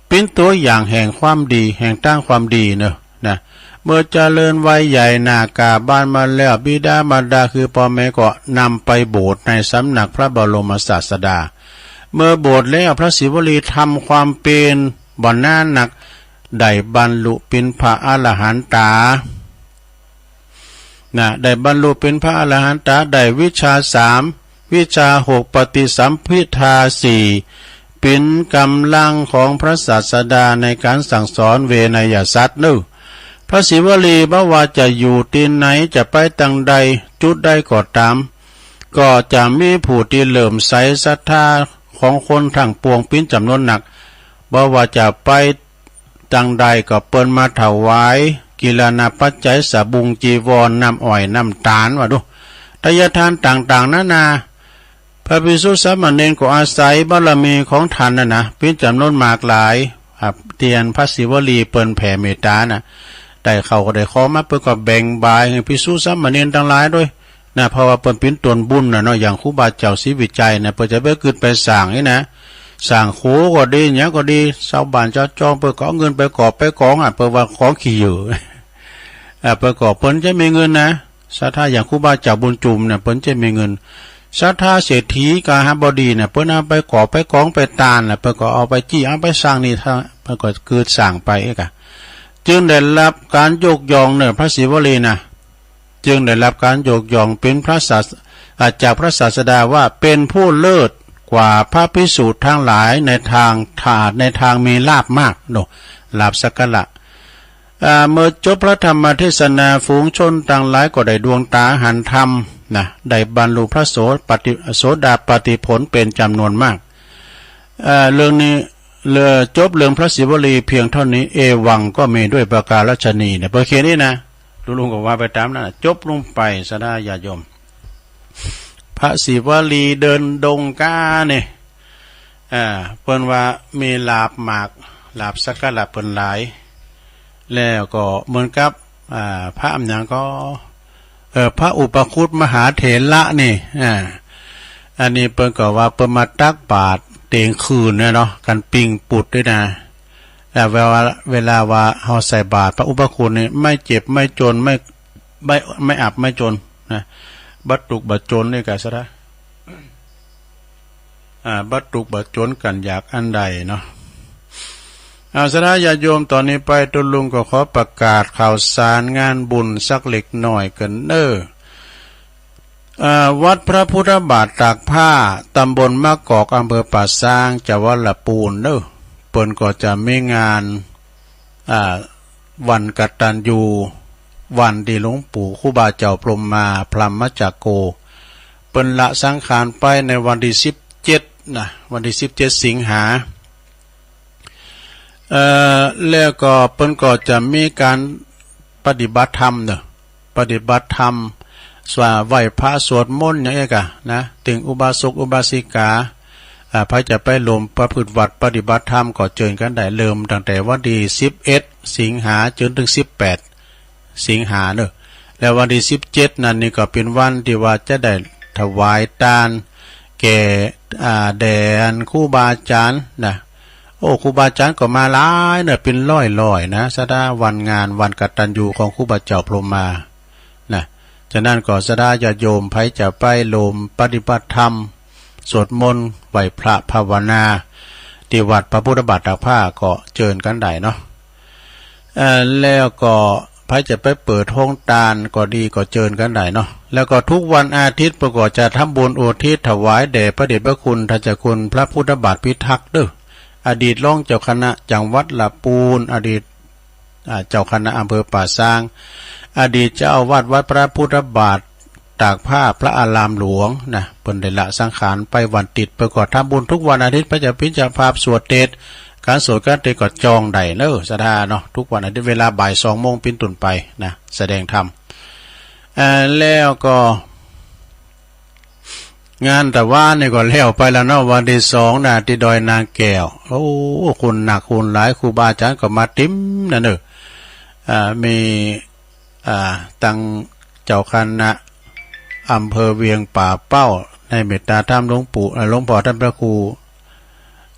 เป๋นตั๋วอย่างแห่งความดี แห่งตางความดีเน่อ นะ เมื่อเจริญวัยใหญ่หน้ากาบานมาแล้ว บิดามารดาคือป้อแม่ก็นำไปบวชในสำนักพระบรมศาสดา เมื่อบวชแล้วพระศิวลีทำความเปียรบ่นานนัก ได้บรรลุเป๋นพระอรหันตา นะ ได้บรรลุเป๋นพระอรหันตา ได้วิชชาสาม วิชชาหก ปฏิสัมภิทาสี่ เป๋นก๋ำลังของพระศาสดาในก๋านสั่งสอนเวนยสัตว์เน่อ พระศิวลีบ่ว่าจะอยู่ตี้ไหน จะไปตางใด จุดใดก็ต๋าม ก็จะมีผู้ตี้เลื่อมใสศรัทธาของคนตังปวงเป๋นจ๋ำนวนนัก บ่ว่าจะไป ตางใดก็เปิ้นมาถวายกิลานะปัจจัย สะบุง จีวร น้ำอ้อย น้ำต๋าล ว่าดู ทายทานต่างๆ นานา พระภิกษุสามเณรก็อาศัยบารมีของต้านนั่นนะ เป๋นจ๋ำนวนมากหลาย อ่า ตี้อันพระศิวลีเปิ้นแผ่เมตตานะ ได้ข้าวก็ได้ของมา เปิ้นก็แบ่งบ่ายหื้อภิกษุสามเณรตังหลายตวยนะ เพราะว่าเปิ้นเป๋นตนบุญนะเนาะ อย่างครูบาเจ้าศรีวิชัยนะ เปิ้นจะไปกึ๊ดไปสร้างนี่นะ สร้างโขก็ดี หยังก็ดี จาวบ้านจาวจองเปิ้นก็เอาเงินไปกอบไปกองอะ เปิ้นว่าของขี้เหยื่อ อ่า เปิ้นก็ เปิ้นจะมีเงินนะ ศรัทธาอย่างครูบาเจ้าบุญจุ่มเนี่ย เปิ้นจะมีเงิน ศรัทธาเศรษฐีกหบดีเนี่ย เปิ้นเอาไปกอบไปกองไปตานแหละ เปิ้นก็เอาไปจี้ เอาไปสร้างนี่ เปิ้นก็กึ๊ดสร้างไปเอกอะ จึงได้ฮับก๋านยกย่องเน่อ พระศิวลีนะ จึงได้ฮับก๋านยกย่องเป๋นพระศาส- อ่า จากพระศาสดาว่าเป๋นผู้เลิศกว่าพระภิกษุตังหลายในตาง ในตางมีลาภมากเนาะ ลาภสักการะ อ่า เมื่อจบพระธรรมเทศนา ฝูงชนตังหลายก็ได้ดวงต๋าหันธรรมนะ ได้บรรลุพระโส- ปฏิ- โสดาปัตติผลเป๋นจ๋ำนวนมาก อ่า เรื่องนี้ เรื่อง จบเรื่องพระศิวลีเพียงเต้านี้ เอวังก็มีด้วยประการฉะนี้เนี่ย เปิ้นเขียนนี่นะ ลุงๆ ก็ว่าไปต๋ามนั้นนะ จบลงไป ศรัทธาญาติโยม พระศิวลีเดินดงก้าเนี่ย อ่า เปิ้นว่ามีลาภมาก ลาภสักการะเปิ้นหลาย แล้วก็เหมือนกับ อ่า พระอะหยังก็ เอ่อ พระอุปคุตมหาเถระนี่ อ่า อันนี้เปิ้นก็ว่าเปิ้นมาตักบาตรเตียงคืนเนี่ยเนาะ กั๋นปิ้งปุดด้วยนะ อ่า เวลา เวลาว่าเฮาใส่บาตรพระอุปคุตนี่ ไม่เจ็บไม่จน ไม่ ไม่ ไม่อับไม่จนนะ บ่ตุ๊กข์บ่จนนี่กา ศรัทธา อ่า บ่ตุ๊กข์บ่จนกั๋นอย่างอันใดเนาะ เอา ศรัทธาญาติโยม ต่อนี้ไปตุ๊ลุงก็ขอประกาศข่าวสารงานบุญสักเล็กน้อยเกินเน้อ อ่า วัดพระพุทธบาทตากผ้า ตำบลมะกอก อำเภอป่าซาง จังหวัดละปูนเน้อ เปิ้นก็จะมีงาน อ่า วันกตัญญู วันตี้หลวงปู่ครูบาเจ้าพรหมมา พรหมจักโก เปิ้นละสังขารไปในวันตี้สิบเจ็ดนะ วันตี้สิบเจ็ดสิงหา เอ่อ แล้วก็เปิ้นก็จะมีก๋านปฏิบัติธรรมเนาะ ปฏิบัติธรรม สวด ไหว้พระสวดมนต์อย่างเอี้ยก่ะนะ ตึงอุบาสกอุบาสิกา อ่า ใผจะไปร่วมประพฤติวัตรปฏิบัติธรรมก็เจิญกั๋นได้ เริ่มตั้งแต่วันตี้สิบเอ็ดสิงหา จนถึงสิบแปดสิงหาเนาะ แล้ววันตี้สิบเจ็ดนั้นนี่ก็เป๋นวันตี้ว่าจะได้ถวายตานแก่ อ่า แด่อันครูบาอาจ๋ารย์นะ โอ้ ครูบาอาจ๋ารย์ก็มาหลายเนาะ เป๋นร้อยๆ นะ ศรัทธา วันงานวันกตัญญูของครูบาเจ้าพรหมมา นะ ฉะนั้นก็ศรัทธาญาติโยม ใผจะไปร่วมปฏิบัติธรรม สวดมนต์ ไหว้พระภาวนา ตี้วัดพระพุทธบาทตากผ้าก็เจิญกั๋นได้เนาะ เอ่อ แล้วก็ใผจะไปเปิดโฮงตานก็ดี ก็เจิญกั๋นได้เนาะ แล้วก็ทุกวันอาทิตย์เปิ้นก็จะทำบุญอุทิศถวายแด่พระเดชพระคุณท่านเจ้าคุณพระพุทธบาทพิทักษ์เน้อ อดีตรองเจ้าคณะจังหวัดละปูน อดีต อ่า เจ้าคณะอำเภอป่าซาง อดีตเจ้าอาวาสวัดพระพุทธบาทตากผ้าพระอารามหลวงนะ เปิ้นได้ละสังขารไปวันติ๊ด เปิ้นก็ทำบุญทุกวันอาทิตย์ เปิ้นจะเป๋นเจ้าภาพสวดเตสน์ ก๋านสวดก๋านเตสน์ก็จองได้เน้อศรัทธาเนาะ ทุกวันอาทิตย์เวลาบ่ายสองโมงเป๋นต้นไปนะ แสดงธรรม เอ่อ แล้วก็ งานตะวานนี่ก็แล้วไปแล้วเนาะ วันตี้สองนะ ตี้ดอยนางแก้ว โอ้ คนนักคนหลาย ครูบาอาจ๋ารย์ก็มาเต๋มนั่นเน้อ อ่า มี อ่า ตังเจ้าคณะอำเภอเวียงป่าเป้า ได้เมตตาธรรมหลวงปู่ เอ่อ หลวงพ่อท่านพระครู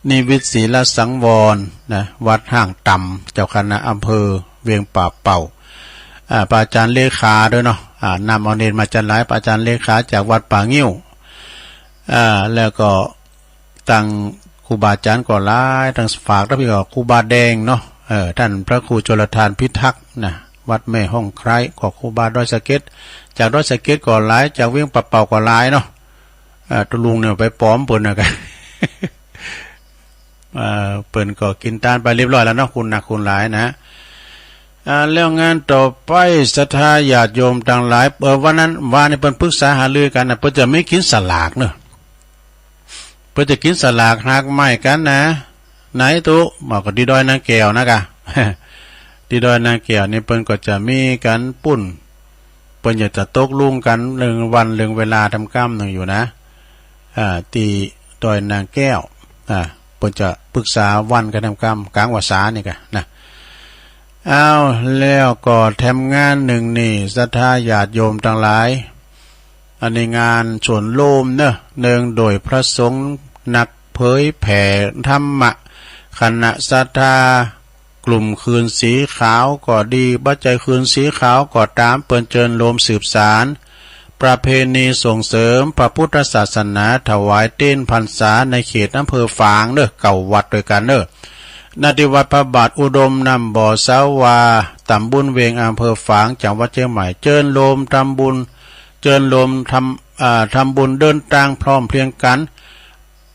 นิวิตศิลสังวรนะ วัดห้างต่ำ เจ้าคณะอำเภอเวียงป่าเป้า อ่า พระอาจ๋ารย์เลขาตวยเนาะ อ่า นำเอาเณรมาจันหลาย พระอาจ๋ารย์เลขาจากวัดป่างิ้ว อ่า แล้วก็ตังครูบาอาจ๋ารย์ก็หลาย ตังฝากตังพี้ก็ครูบาแดงเนาะ เออ ท่านพระครูชลทานพิทักษ์นะ วัดแม่ฮ่องไคร้ ก็ครูบาดอยสะเก็ด จากดอยสะเก็ดก็หลาย จากเวียงป่าเป้าก็หลายเนาะ อ่า ตุ๊ลุงเนี่ยไปป๋อมเปิ้นนะกะ อ่า เปิ้นก็กิ๋นตานไปเรียบร้อยแล้วเนาะ คนนักคนหลายนะ อ่า แล้วงานต่อไป ศรัทธาญาติโยมตังหลาย เออ วันนั้น วานนี้เปิ้นปรึกษาหารือกั๋นนะ เปิ้นจะมีกิ๋นสลากเนาะ เปิ้นจะกิ๋นสลากหากไม้กั๋นนะ ไหนตุ๊ บอกก็ตี้ดอยนางแก้วนะกะ ตี้ดอยนางแก้วนี่เปิ้นก็จะมีก๋านปุ้น เปิ้นอยากจะตกลุงกั๋นเรื่องวันเรื่องเวลาแถมกำนึ่งอยู่นะ อ่า ตี้ดอยนางแก้ว อ่า เปิ้นจะปรึกษาวันกั๋นแถมกำ ก๋างวสานี่ก่ะนะ อ้าว แล้วก็แถมงานนึ่งนี่ ศรัทธาญาติโยมตังหลาย อันนี้งานสวนโลมเนาะ เนืองโดยพระสงฆ์นักเผยแผ่ธรรมะ คณะศรัทธา กลุ่มคืนสีขาวก็ดี บ่ใจ้คืนสีขาวก็ต๋าม เปิ้นเจิญโลมสืบสานประเพณีส่งเสริมพระพุทธศาสนา ถวายเตนพรรษาในเขตอำเภอฝางเนาะ เก้าวัดตวยกั๋นเนาะ ณ ตี้วัดพระบาทอุดมน้ำบ่อสาวา ต๋ำบลเวง อำเภอฝาง จังหวัดเจียงใหม่ เจิญโลมทำบุญ เจิญโลมทำ อ่า ทำบุญเดินตางพร้อมเพรียงกั๋น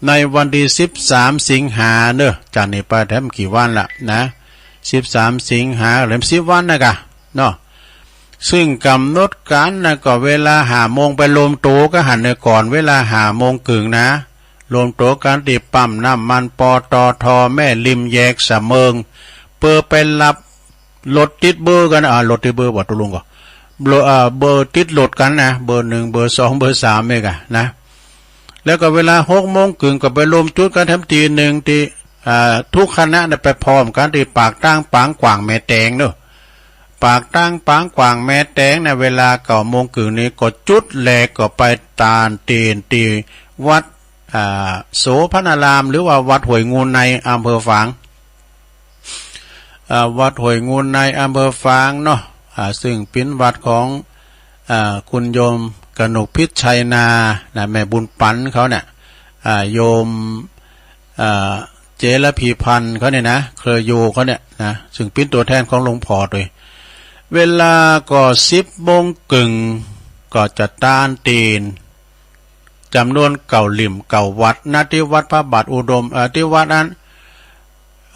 ในวันตี้สิบสามสิงหาเนาะ จากนี้ไปแถมกี่วันละนะ สิบสามสิงหา เหลือสิบวันนะก่ะเนาะ ซึ่งก๋ำหนดก๋านนะก็เวลาห้าโมงไปรวมตั๋วกั๋นหั้นเนาะ ก่อนเวลาห้าโมงเกิ่งนะ รวมตั๋วกั๋นตี้ปั๊มน้ำมัน ปตท แม่ริมแยกสะเมิง เปื้อไปฮับ รถติดเบอร์กั๋น อ่า รถติดเบอร์ บ่ตกลงก่อ เบอร์ อ่า เบอร์ติดรถกั๋นนะ เบอร์หนึ่ง เบอร์สอง เบอร์สาม นี่ก่ะนะ แล้วก็เวลาหกโมงเกิ่งก็ไปรวมจุดกั๋นแถมตี้นึ่งตี้ อ่า ทุกคณะเนี่ยไปพร้อมกั๋นตี้ปากตางปางกว้างแม่แตงเนาะ ปากตางปางกว้างแม่แตงเนี่ย เวลาเก้าโมงเกิ่งนี่ก็จุดแลก็ไปตานเตนตี้วัด อ่า โสภณาราม หรือว่าวัดห้วยงูใน อำเภอฝาง อ่า วัดห้วยงูใน อำเภอฝางเนาะ อ่า ซึ่งเป๋นวัดของ อ่า คุณโยมกนกพิชชัยนา นะ แม่บุญปั๋นเขาเนี่ย อ่า โยม อ่า เจรพีพันธ์เขาเนี่ยนะ เครือโยเขาเนี่ยนะ ซึ่งเป๋นตั๋วแทนของหลวงพ่อตวย เวลาก็สิบโมงเกิ่ง ก็จะตานเตน จ๋ำนวนเก้าหลิ้มเก้าวัด ณ ตี้วัดพระบาทอุดม เอ่อ ตี้วัดอัน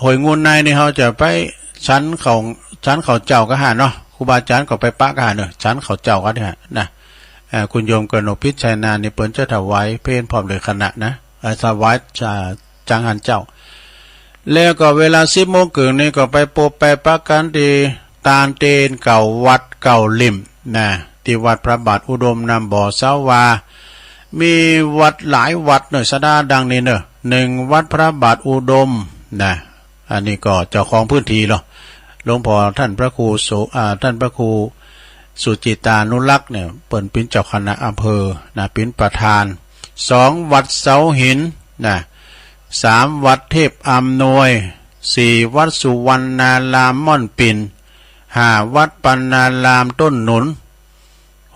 ห้วยงูในนี่ เฮาจะไปฉันข้าว ฉันข้าวเจ๊ากั๋นหั้นเนาะ ครูบาอาจ๋ารย์ก็ไปปะกั๋นหั้นเนาะ ฉันข้าวเจ๊ากั๋นหั้นนะ เอ่อ คุณโยมกนกพิชชัยนานี่เปิ้นจะถวายเพลพร้อมโดยคณะนะ เอ่อ ถวาย อ่า จังหันเจ๊า แล้วก็เวลาสิบโมงเกิ่งนี่ก็ไปปบไปปะกั๋นตี้ตานเตนเก้าวัดเก้าหลิ้มนะ ตี้วัดพระบาทอุดมน้ำบ่อสาวา มีวัดหลายวัดเนาะ ศรัทธา ดังนี้เนาะ หนึ่ง วัดพระบาทอุดมนะ อันนี้ก็เจ้าของพื้นตี้เนาะ หลวงพ่อท่านพระครูสุ อ่า ท่านพระครูสุจิตานุรักษ์เนี่ย เปิ้นเป๋นเจ้าคณะอำเภอนะ เป๋นประธาน สอง วัดเสาหินนะ สาม วัดเทพอำนวย สี่ วัดสุวรรณารามม่อนปิ่น ห้า วัดปัณณารามต้นหนุน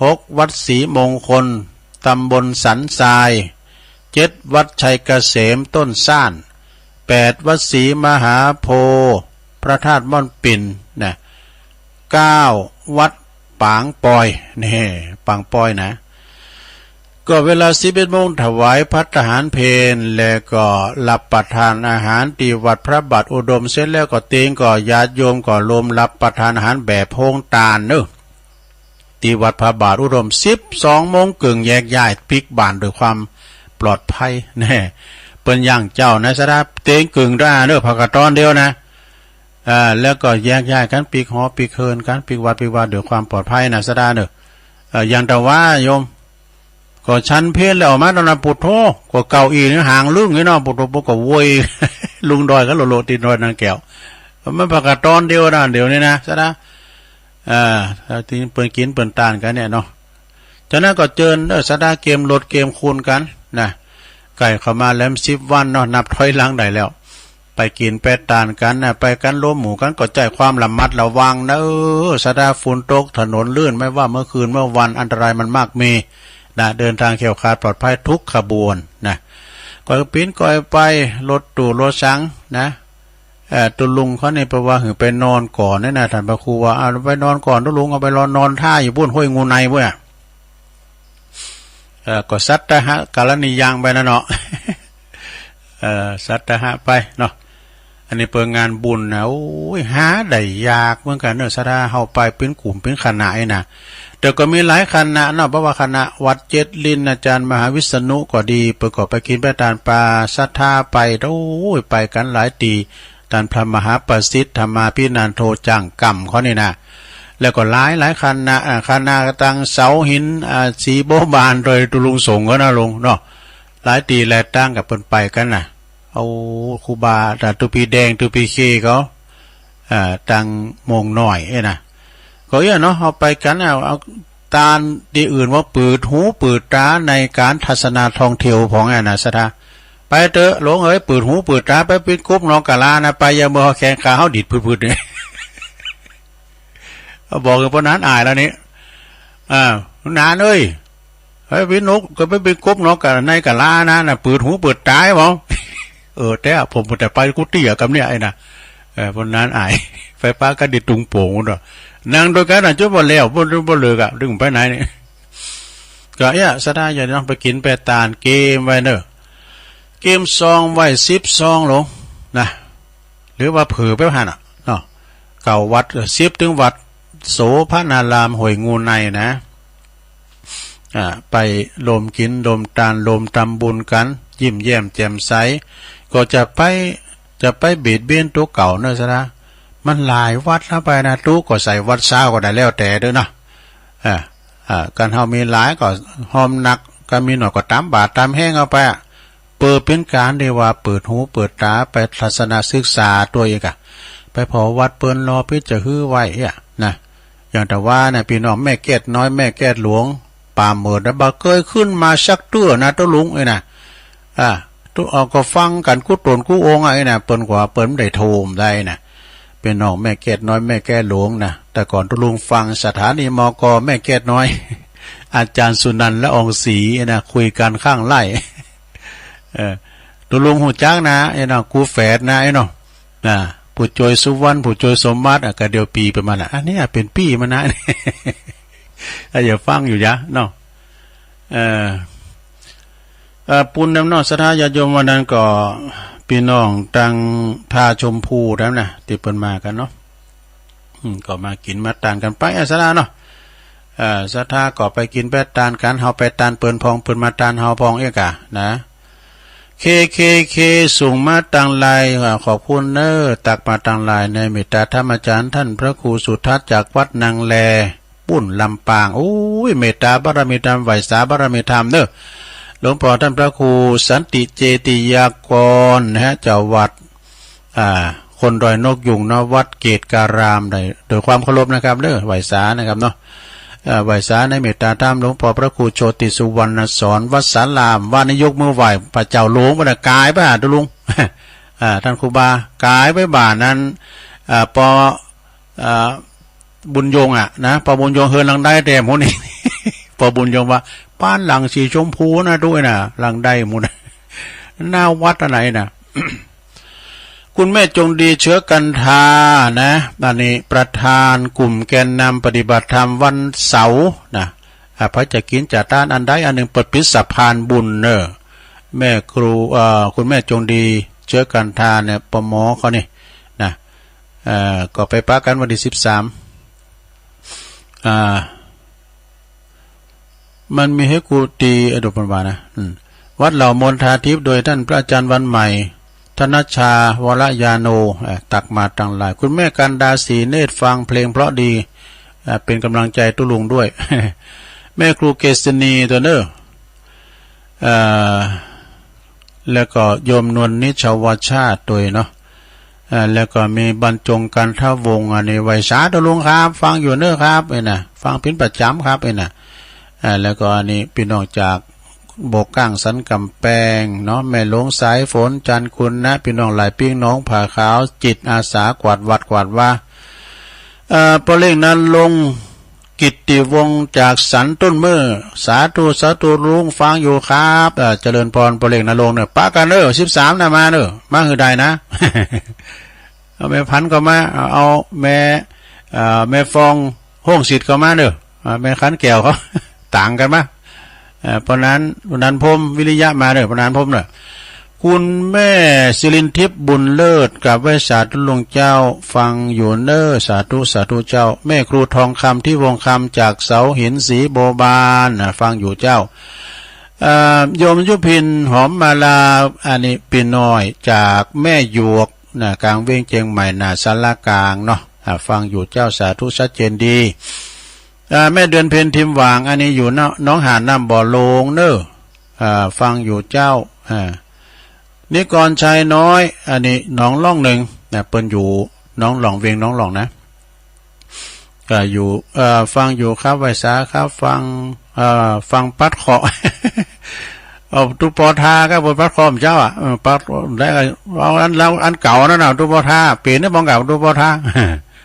หก วัดศรีมงคล ตำบลสันทราย เจ็ด วัดชัยเกษมต้นซ่าน แปด วัดศรีมหาโพธิ์ พระธาตุม่อนปิ่นนะ เก้า วัดปางปอย นี่ ปางปอยนะ ก็เวลาสิบเอ็ดโมงถวายภัตตาหารเพล แล้วก็ฮับประทานอาหารตี้วัดพระบาทอุดมเสร็จแล้วก็เตงก็ญาติโยมก็รวมฮับประทานอาหารแบบโฮงตานเนาะ ตี้วัดพระบาทอุดม สิบสองโมงเกิ่งแยกย้ายปิ๊กบ้านด้วยความปลอดภัยแน่ เปิ้นย้างเจ้านะ ศรัทธา เตงกึ่งตาเนาะ ผ้ากาดตอนเดียวนะ อ่า แล้วก็แยกย้ายกั๋นปิ๊กหอปิ๊กเฮือนกั๋น ปิ๊กวัดปิ๊กวาด้วยความปลอดภัยนะ ศรัทธาเนาะ เอ่อ อย่างแต่ว่าโยม ก็ฉันเพลแล้วออกมาตอนนั้น ปุโธ ก็เก้าอี้นี่หางลึ่งนี่เนาะ ปุโธ ปุโธ ก็โวย ลุงดอยกั๋นโลดๆ ตี้ดอยนางแก้ว มันผ้ากาดตอนเดียวนะ เดี๋ยวนี้นะ ศรัทธา อ่า ตี้เปิ้นกิ๋นเปิ้นตานกั๋นเนี่ยเนาะ จากนั้นก็เจิญ เออ ศรัทธา เกียมรถเกียมคูนกั๋นนะ ใก้เข้ามาแหลมสิบวันเนาะ นับถอยหลังได้แล้ว ไปกิ๋นไปตานกั๋นนะ ไปกั๋นรวมหมู่กั๋นก็ใจ๊ความระมัดระวังนะ เออ ศรัทธา ฝนตกถนนลื่น ไม่ว่าเมื่อคืนเมื่อวัน อันตรายมันมากมีนะ เดินทางแคล้วคลาดปลอดภัยทุกขบวนนะ ก้อยปิ๊นก้อยไป รถตู้รถสังนะ เอ่อ ตุ๊ลุงเขานี่เปิ้นว่าหื้อไปนอนก่อนเนี่ยนะ ท่านพระครูว่า เอาไปนอนก่อนตุ๊ลุง เอาไปรอนอนท่าอยู่ปุ้นห้วยงูในปุ้นอะ เอ่อ ก็สัตตหะกรณียังไปนะเนาะ เอ่อ สัตตหะไปเนาะ อันนี้เปิ้นงานบุญนะ โอ้ย หาได้ยากเหมือนกั๋นเนาะ ศรัทธา เฮาไปเป๋นกลุ่มเป๋นคณะนี่นะ แต่ก็มีหลายคณะเนาะ เพราะว่าคณะวัดเจ็ดลิ้น อาจารย์มหาวิษณุก็ดี เปิ้นก็ไปกิ๋นไปตานปา ศรัทธาไป โอ้ย ไปกั๋นหลายตี้ ต้านพระมหาประสิทธิ์ ธรรมาภินันโท จ้างกำเขานี่นะ แล้วก็หลายหลายคณะ อ่า คณะตังเสาหิน อ่า ศรีบัวบาน โดยตุ๊ลุงสงฆ์เขานะลุงเนาะ หลายตี้หลายตางก็เปิ้นไปกั๋นนะ เอาครูบา อ่า ตุ๊ปี้แดง ตุ๊ปี้เข้เขา อ่า ตังโมงน้อยเอ้ยนะ ก็เอี้ยเนาะ เอาไปกั๋น เอา เอาตานตี้อื่นว่าเปิดหูเปิดต๋าในก๋านทัศนท่องเที่ยวพ่องอะนะศรัทธา ไปเต๊อะหลวงเอ๋ย เปิดหูเปิดต๋า ไปปิ๊กกุ๊บหนองกะลานะ ไปอย่าเมื่อแข้งขาเฮาดีดปืดๆ เนี่ย บอกกับป้อหนานอ่ายแล้วนี่ อ่า หนานเอ้ย เฮ้ย ปี้นก ก็ไปปิ๊กกุ๊บหนองกะ ในกะลานะ น่ะ เปิดหูเปิดต๋าบ่ เออ แต่ผมแต่ไปกู้เตื้อกำเนี่ยไอ้นะ เออ ป้อหนานอ่าย ไปปะกั๋นตี้ตุงโป่งเนาะ นั่งตวยกั๋นน่ะ จ๋นบ่แล้ว บ่ บ่เลิกอะ ดึงไปไหนเนี่ย ก็เอี้ย ศรัทธาญาติโยมไปกิ๋นไปตานเกียมไว้เน่อ เกียมซองไว้สิบซองหลวงนะ หรือว่าเผื่อไปหั้นน่ะเนาะ เก้าวัด เอ่อ สิบตึงวัด โสภณารามห้วยงูในนะ อ่า ไปรวมกิ๋นรวมตานรวมตำบุญกั๋น ยิ้มแย้มแจ่มใส ก็จะไป จะไปเบียดเบียนตั๋วเก่าเน่อศรัทธา มันหลายวัดแล้วไปนะ ตุ๊ก็ใส่วัดเซ้าก็ได้ แล้วแต่เต๊อะนะ อ่า อ่า กั๋นเฮามีหลายก็ฮอมนัก กั๋นมีน้อยก็ต๋ามบาตรต๋ามแฮงเอาไปอะ เปิดเป๋นก๋านตี้ว่าเปิดหูเปิดต๋า ไปทัศนศึกษาตั๋วเองอะ ไปผ่อวัดเปิ้นลอปิ๊ดจะหื้อไว้อะนะ อย่างแต่ว่านะ ปี้น้องแม่แก้วน้อย แม่แก้วหลวง ป่าเหมินนะ บ่เกยขึ้นมาสักเตื้อนะ ตุ๊ลุงเอ้ยนะ อ่า ตุ๊ เอาก็ฟังกั๋นกู้ต๋นกู้องค์อะไอ้นะ เปิ้นกว่าเปิ้นได้โทมได้นะ ปี้น้องแม่แก้วน้อย แม่แก้วหลวงนะ แต่ก่อนตุ๊ลุงฟังสถานี มก แม่แก้วน้อย อาจ๋ารย์สุนันท์ ละอองศรีนะ คุยกั๋นข้างไล่ เออ ตุ๊ลุงฮู้จักนะ ไอ้น้อง กูแฝดนะ ไอ้น้อง นะ ผู้จวยสุวรรณ ผู้จวยสมบัติอะ ก็เดียวปี้เปิ้นมาน่ะ อันนี้เป๋นปี้มันนะ อ่ะ อย่าฟังอยู่ยะเนาะ เออ เอ่อ ปูนนำเนาะ ศรัทธาญาติโยม วันนั้นก็ปี้น้องตังท่าชมพูนั้นนะ ตี้เปิ้นมากั๋นเนาะ อืม ก็มากิ๋นมาตานกั๋นไป อ่ะ ศรัทธาเนาะ เอ่อ ศรัทธาก็ไปกิ๋นไปตานกั๋น เฮาไปตานเปิ้นพ่อง เปิ้นมาตานเฮาพ่องเอี้ยกะนะ เคเคเค ส่งมาตังไลน์ อ่า ขอบคุณเน่อ ตักมาตังไลน์ ในเมตตาธรรมอาจ๋ารย์ต้านพระครูสุทัศน์จากวัดนางแล ปุ้นลำปาง โอ้ย เมตตาบารมีธรรม ไหว้สาบารมีธรรมเน่อ หลวงป้อต้านพระครูสันติเจติยากรนะฮะ เจ้าวัด อ่า คนดอยนกยูงเนาะ วัดเกตการาม ได้ โดยความเคารพนะครับเน่อ ไหว้สานะครับเนาะ เอ่อ ไหว้สาในเมตตาธรรมหลวงป้อพระครูโชติสุวรรณสอน วัดสาราม วันนี้ยกมือไหว้พระเจ้าหลวง วันนี้ก๋ายไปหาตุ๊ลุง อ่า ต้านครูบา ก๋ายไปบ่านั้น อ่า ปอ อ่า บุญยงอะนะ ปอบุญยงเฮือนหลังใดแต๊หมู่นี้ ปอบุญยงว่า บ้านหลังสีชมพูนะตุ๊เอ้ยนะ หลังใดหมู่นะ หน้าวัดอันไหนนะ คุณแม่จงดี เชื้อกันทา นะ อันนี้ประธานกลุ่มแกนนำปฏิบัติธรรมวันเสาร์นะ อ่ะ ใผจะกิ๋นจะตานอันใดอันหนึ่ง เปิดปิดสะพานบุญเน่อ แม่ครู เอ่อ คุณแม่จงดี เชื้อกันทาเนี่ย ปม เขานี่นะ เอ่อ ก็ไปปะกั๋นวันตี้สิบสาม อ่า มันมีหื้อกูตี้ เอ่อ ดูเปิ้นว่านะ อืม วัดเหล่ามณฑาทิพย์ โดยต้านพระอาจ๋ารย์วันใหม่ ธนชชา วรญาโณ เอ่อ ตักมาตังไลน์ คุณแม่กันดา ศรีเนตร ฟังเพลงเพราะดี เอ่อ เป๋นก๋ำลังใจ๋ตุ๊ลุงด้วย แม่ครูเกษณี ตั๋วเน่อ เอ่อ แล้วก็โยมนวลนิชวชาติตวยเนาะ อ่า แล้วก็มีบรรจงกันทวงศ์ อันนี้ไหว้สาตุ๊ลุงครับ ฟังอยู่เน่อครับ เอ้ยนะ ฟังเป๋นประจ๋ำครับ เอ้ยนะ อ่า แล้วก็อันนี้ปี้น้องจากบ่อก้างสันก๋ำแปงเนาะ แม่หลวงสายฝน จันทร์คุณนะ ปี้น้องหลายปิ๊ง หนองผาขาว จิตอาสากวาดวัดกวาดวา เอ่อ ป้อเล็กนรงค์ กิตติวงศ์จากสันต้นเมื่อ สาธุ สาธุลุง ฟังอยู่ครับ เอ่อ เจริญพร ป้อเล็กนรงค์เน่อ ปะกั๋นเน่อ สิบสามนะ มาเน่อ มาหื้อได้นะ เอาแม่พันธุ์ก็มา เอา เอาแม่ เอ่อ แม่ฟอง ห้องสิทธิ์ก็มาเน่อ อ่า แม่ขันแก้วเขา ต่างกั๋นมา เอ่อ ป้อหนาน ป้อหนานพรหมวิริยะมาเน่อ ป้อหนานพรหมเน่อ คุณแม่สิรินทิพย์บุญเลิศ กราบไหว้สาตุ๊ลุงเจ้า ฟังอยู่เน่อ สาธุ สาธุเจ้า แม่ครูทองคำ ทิวงศ์คำ จากเสาหินศรีบัวบาน นะ ฟังอยู่เจ้า เอ่อ โยมยุพิน หอมมาลา อันนี้ปี้น้อยจากแม่หยวก นะ ก๋างเวียงเจียงใหม่ หน้าศาลากลางเนาะ อ่า ฟังอยู่เจ้า สาธุ ชัดเจนดี อ่า แม่เดือนเพ็ญ ทิมหว่าง อันนี้อยู่หนองหาดน้ำบ่อโลงเน่อ อ่า ฟังอยู่เจ้า อ่า นิกรชัยน้อย อันนี้หนองล่องนึ่งนะ เปิ้นอยู่หนองล่อง เวียงหนองล่องนะ ก็อยู่ เอ่อ ฟังอยู่ครับ ไหว้สาครับ ฟัง เอ่อ ฟังปัดเคราะห์ เอาตุ๊ปอทาครับ บนปัดเคราะห์เจ้าอ่ะ เออ ปัด แล้วก็เอาอัน แล้วอันเก่านั่นน่ะ ตุ๊ปอทา เป๋นได้มองกับตุ๊ปอทา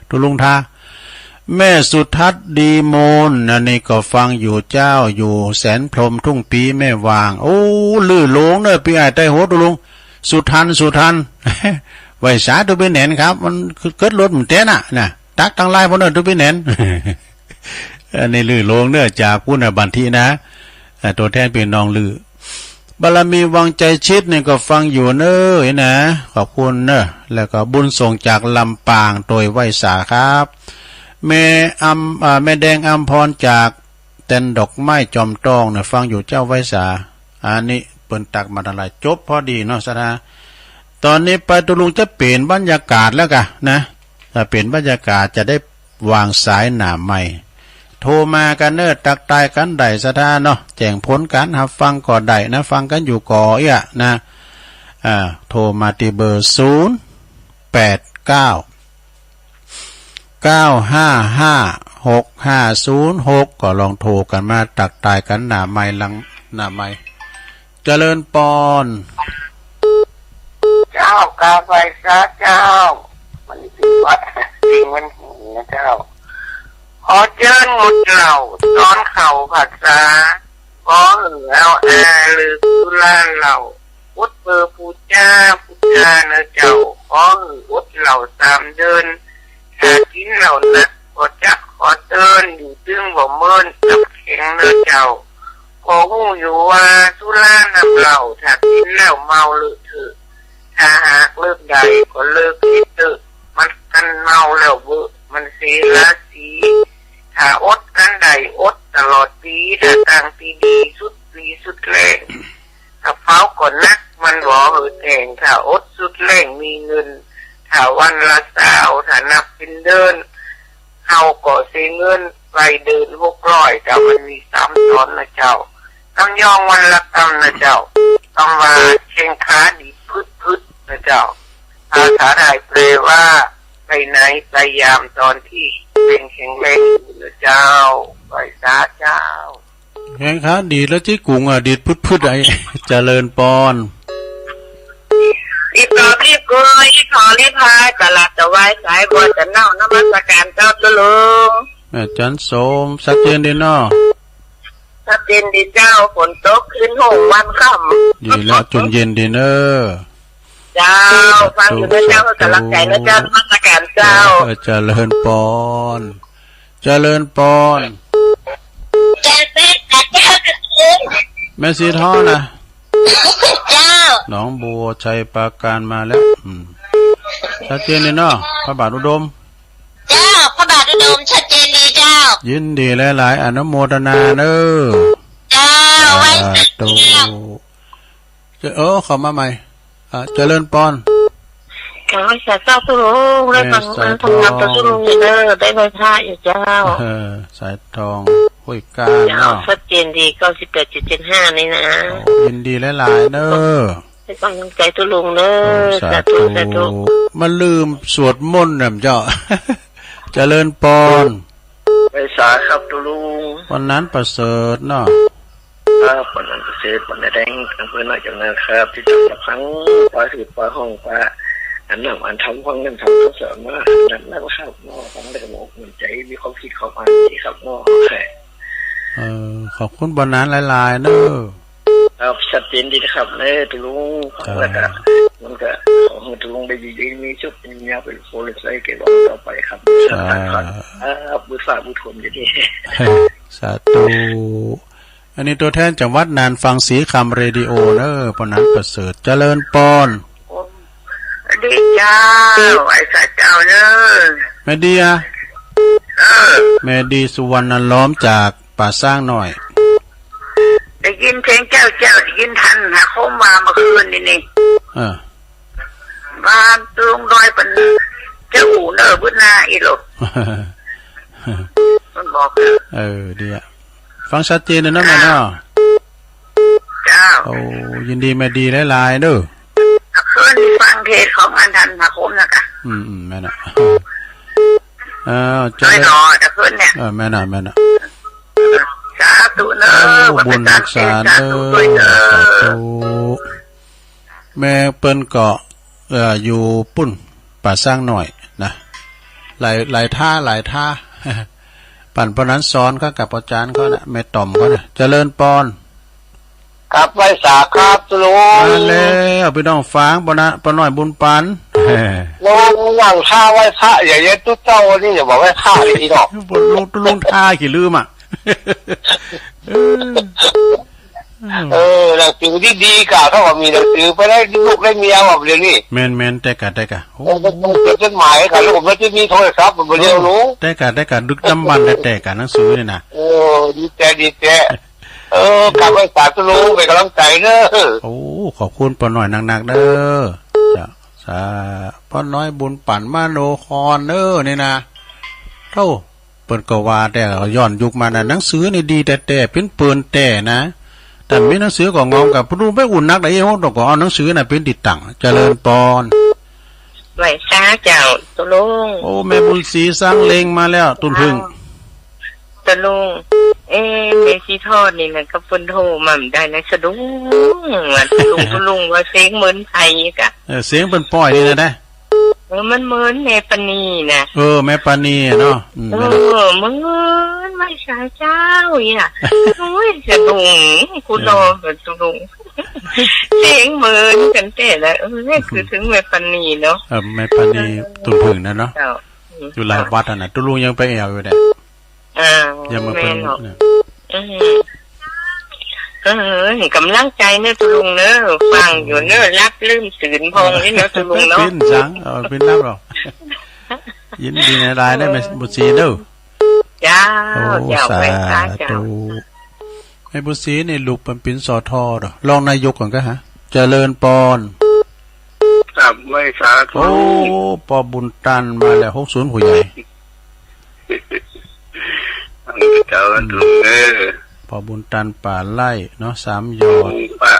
ตุ๊ลุงทา แม่สุทัศน์ ดีมูล อันนี้ก็ฟังอยู่เจ้า อยู่แสนพรหม ทุ่งปี แม่วาง โอ้ ลื่อโลงเน่อ ปี้อ้ายไต้โห ตุ๊ลุง สุทัน สุทัน ไหว้สาตุ๊ปี้แหนนครับ มันเกิดรถมันเต้นน่ะ น่ะ ตักตังหลายพอเน่อตุ๊ปี้แหนน อันนี้ลื่อโลงเน่อ จากปุ้นน่ะ บันทินะ อ่า ตั๋วแทนปี้น้องลื่อ บารมีวังใจชิดนี่ก็ฟังอยู่เน่อนะ ขอบคุณเน่อ แล้วก็บุญส่งจากลำปาง โตยไหว้สาครับ แม่อำ อ่า แม่แดงอำพรจากแตนดอกไม้จอมตองเนี่ย ฟังอยู่เจ้า ไหว้สา อันนี้เปิ้นตักมาตังหลาย จบพอดีเนาะ ศรัทธา ต๋อนนี้ไปตุ๊ลุงจะเป๋นบรรยากาศแล้วกะนะ ถ้าเป๋นบรรยากาศจะได้วางสายหน้าไมค์ โทรมากั๋นเน่อ ตักตายกั๋นได้ ศรัทธาเนาะ แจ้งผลก๋านฮับฟังก็ได้นะ ฟังกั๋นอยู่ก่อเอี้ยนะ อ่า โทรมาตี้เบอร์ ศูนย์แปดเก้า เก้าห้าห้า หกห้าศูนย์หก ก็ลองโทรกั๋นมาตักตายกั๋นหน้าไมค์ หลังหน้าไมค์ เจริญปอน เจ้า กราบไหว้สาเจ้า มันสิวัด สิ่งมันหิวนะเจ้า ขอเจิญหมู่เหล่า ต๋อนเข้าพรรษา ขอหื้อเอาอาเลิกสุราเหล้า อดเปื้อปู๋จาพุทธาเน่อเจ้า ขอหื้ออดเหล้าสามเดือน ถ้ากิ๋นเหล้านักก็จักขอเตือน อยู่ตึงบ่เมินกับแข็งเน่อเจ้า ก็ฮู้อยู่ว่าสุราน้ำเหล้า ถ้ากิ๋นแล้วเมาเลอะเทอะ ถ้าหากเลิกได้ก็เลิกเสียเต๊อะ มันกั๋นเมาแล้วเวอะ มันเสียราศี ถ้าอดกั๋นได้อดตลอดปี๋ ถ้าตั้งตี้ดีสุดปี๋สุดแล้ง ถ้าเผาก็นักมันบ่หื้อแห้ง ถ้าอดสุดแล้งมีเงิน ถ้าวันละซาว ถ้านับเป๋นเดือน เฮาก็เสียเงินรายเดือนหกร้อย แต่มันมีสามต๋อนนะเจ้า ต้องย่องวันละกำนะเจ้า ต้องว่าแข้งขาดีดพึดๆ นะเจ้า ภาษาไทยแปลว่า ไปไหนไปยามต๋อนตี้เป๋นแข็งแรงอยู่นะเจ้า ไหว้สาเจ้า แข้งขาดีดแล้วตี้กุ๋งอ่ะ ดีดพึดๆ ไอ้ เจริญปอน รีบตอบรีบโกย รีบถอรีบพาย ตลาดจะวายสายบัวจะเน่า นมัสการเจ้าตุ๊ลุง แม่จันโสม ชัดเจนดีเนาะ ชัดเจนดีเจ้า ฝนตกคืนห้องวันค่ำ ดีแล้ว จุ่มเย็นดีเน่อ เจ้า ฟังอยู่เน่อเจ้า สาธุ กำลังใจเน่อเจ้า นมัสการเจ้า เออ เจริญปอน เจริญปอน เจ้าเจ้า แม่สีทองนะ เจ้า หนองบัว ชัยปราการมาแล้ว อืม ชัดเจนดีเนาะ พระบาทอุดม เจ้า พระบาทอุดม ชัดเจนดีเจ้า ยินดีหลายๆ อนุโมทนาเน่อ เจ้า ไหว้สา สาธุ เจ้า เจ้า เออ เข้ามาใหม่ อ่า เจริญปอน ขอไหว้สาเจ้าตุ๊ลุง ได้ฟัง แม่สายทอง ทำงานเจ้าตุ๊ลุงอยู่เน่อ ได้ไหว้พระอยู่เจ้า เออ สายทอง ห้วยก้าน เจ้า เนาะ ชัดเจนดี เก้าสิบแปดจุดเจ็ดห้า นี่นะ โอ้ ยินดีหลายๆ เน่อ ให้กำลังใจตุ๊ลุงเน่อ โอ้ สาธุ สาธุ สาธุ มาลืมสวดมนต์แหมเจ้า เจริญปอน ไหว้สาครับตุ๊ลุง วันนั้นประเสริฐเนาะ ครับ วันนั้นประเสริฐ วันแดง อำเภอหนองจอกนะครับ ติดต๋ามฟัง ปาหืดปาห้องปา อันนั้นอันธรรม ฟังนั้นธรรม ก็สามารถนั้นนะครับเนาะ ฟังแล้วก็มีอกมีใจ มีความคิดความอ่านดีครับเนาะ เออ ขอบคุณวันนั้นหลายๆ เน่อ ครับ ชัดเจนดีนะครับ เน่อตุ๊ลุง ครับ แล้วก็ มันก็ขอหื้อตุ๊ลุงได้ดีๆ มีโชค มีลาภ เป็นโพธิ์เป็นไทรแก่วันต่อไปครับ สาธุ ครับ บุญฝากบุญผลอยู่ดี สาธุ อันนี้ตั๋วแทนจังหวัดน่านฟังศรีคำเรดิโอเน่อ ปอนันประเสริฐ เจริญปอน ดีเจ้า ไหว้สาเจ้าเน่อ แม่ดีอะ เออ แม่ดีสุวรรณล้อมจากป่าซางน้อย ได้ยินเสียงเจ้า เจ้าได้ยินทันหา เขามาเมื่อคืนนี่นี่ เออ บ้านตุงดอยเปิ้น เจ้าอู่เน่อ เบิดหน้าอี้โลด มันบอก เออ ดีอะ ฟังชัดเจนเลยเนาะแม่เนาะ เจ้า โอ้ ยินดีแม่ดีหลายๆ เด้อ คืนนี้ฟังเทศน์ของอันท่านพระคมนะกะ อืม อืม แม่นอะ เออ เจ้า ช่วยหน่อย แต่คืนเนี่ย เออ แม่นอะ แม่นอะ สาธุเน่อ โอ้ บุญฮักษาเน่อ สาธุด้วยเน่อ สาธุ แม่เปิ้นก็ เอ่อ อยู่ปุ้น ป่าซางน้อยนะ หลาย หลายท่า หลายท่า ปั๋นปอนั้นสอนเขากับอาจ๋ารย์เขานะ แม่ต่อมเขานะ เจริญปอน ครับ ไหว้สาครับตุ๊ลุง มาแล้ว ปี้น้องฟังปอนะ ปอน้อยบุญปัน แฮ่ ลุงนั่งท่าไหว้พระ อย่าเย็นตุ๊เจ้านี่ อย่าบอกไหว้พระเลยอีดอก ตุ๊ลุง ตุ๊ลุงท่าขี้ลืมอะ เออ เออ หนังสือดีๆ กะ ถ้าว่ามีหนังสือไปได้ลูกได้เมียว่ะเดี๋ยวนี้ แม่นๆ แต๊กะ แต๊กะ โอ้ เออ จดหมายกะ แล้วก็บ่ได้มีโทรศัพท์ บ่เร็วรู้ แต๊กะ แต๊กะ ดึกดำบรรพ์แต๊กะ หนังสือนี่นะ เออ ดีแต๊ ดีแต๊ เออ กราบไหว้สาตุ๊ลุง เป๋นก๋ำลังใจ๋เน่อ โอ้ ขอบคุณป้อน้อยนักๆ เน่อ จ้ะ สา ป้อน้อยบุญปันมโนครเน่อ นี่นะ โธ่ เปิ้นก็ว่าแต๊ ย้อนยุคมานะ หนังสือนี่ดีแต๊ๆ เป๋นเปิ้นแต๊นะ แต่มีหนังสือก็งอมกะ ผู้ดูไปอุ่นนัก ไอ้เฮาต้องก็เอาหนังสือน่ะเป๋นตี้ตั้ง เจริญปอน ไหว้สาเจ้าตุ๊ลุง โอ้ แม่บุญศรีสังเล็งมาแล้ว ตุ๊นผึ้ง ตุ๊ลุง เอ๊ะ แม่สีทอดนี่นะ ก็เปิ้นโทรมาบ่ได้นะ สะดุ้ง ว่าตุ๊ลุง ตุ๊ลุง ว่าเสียงเหมือนใผกะ เออ เสียงเปิ้นป้อยนี่นะ เออ มันเหมือนแม่ปานีนะ เออ แม่ปานีอะเนาะ อืม เออ เหมือน ไหว้สาเจ้าเนี่ย โอ้ย สะดุ้ง กูรอกับตุ๊ลุง เสียงเหมือนกั๋นแต๊ละ เออ คือเถิงแม่ปานีเนาะ เออ แม่ปานี เออ ตุ๊นผึ้งนะเนาะ เจ้า อืม อยู่หลายวัดอะนะ ตุ๊ลุงยังไปแอ่วอยู่แต๊ อ่า ยังมาเปิ้น แม่นเนาะ เนี่ย อืม เออ ก๋ำลังใจ๋เน่อตุ๊ลุงเน่อ ฟังอยู่เน่อ หลับลืมตื่นพ่องนี่เนาะตุ๊ลุงเนาะ ปิ้นสัง เออ ปิ้นหลับหรอ ยินดีหลายๆ เน่อ แม่บุญศรีเน่อ เจ้า โอ้ เจ้า สา ไหว้สาเจ้า ธุ แม่บุญศรีนี่ลูกเปิ้นเป๋น สอทอ เนาะ รองนายกก่อนกะฮะ เจริญปอน ครับ ไหว้สาธุ โอ้ ป้อบุญตันมาแล้ว หกศูนย์ ผู้ใหญ่ เจ้าตุ๊ลุงเน่อ ป้อบุญตันป่าไร่เนาะ สามยอด ปะ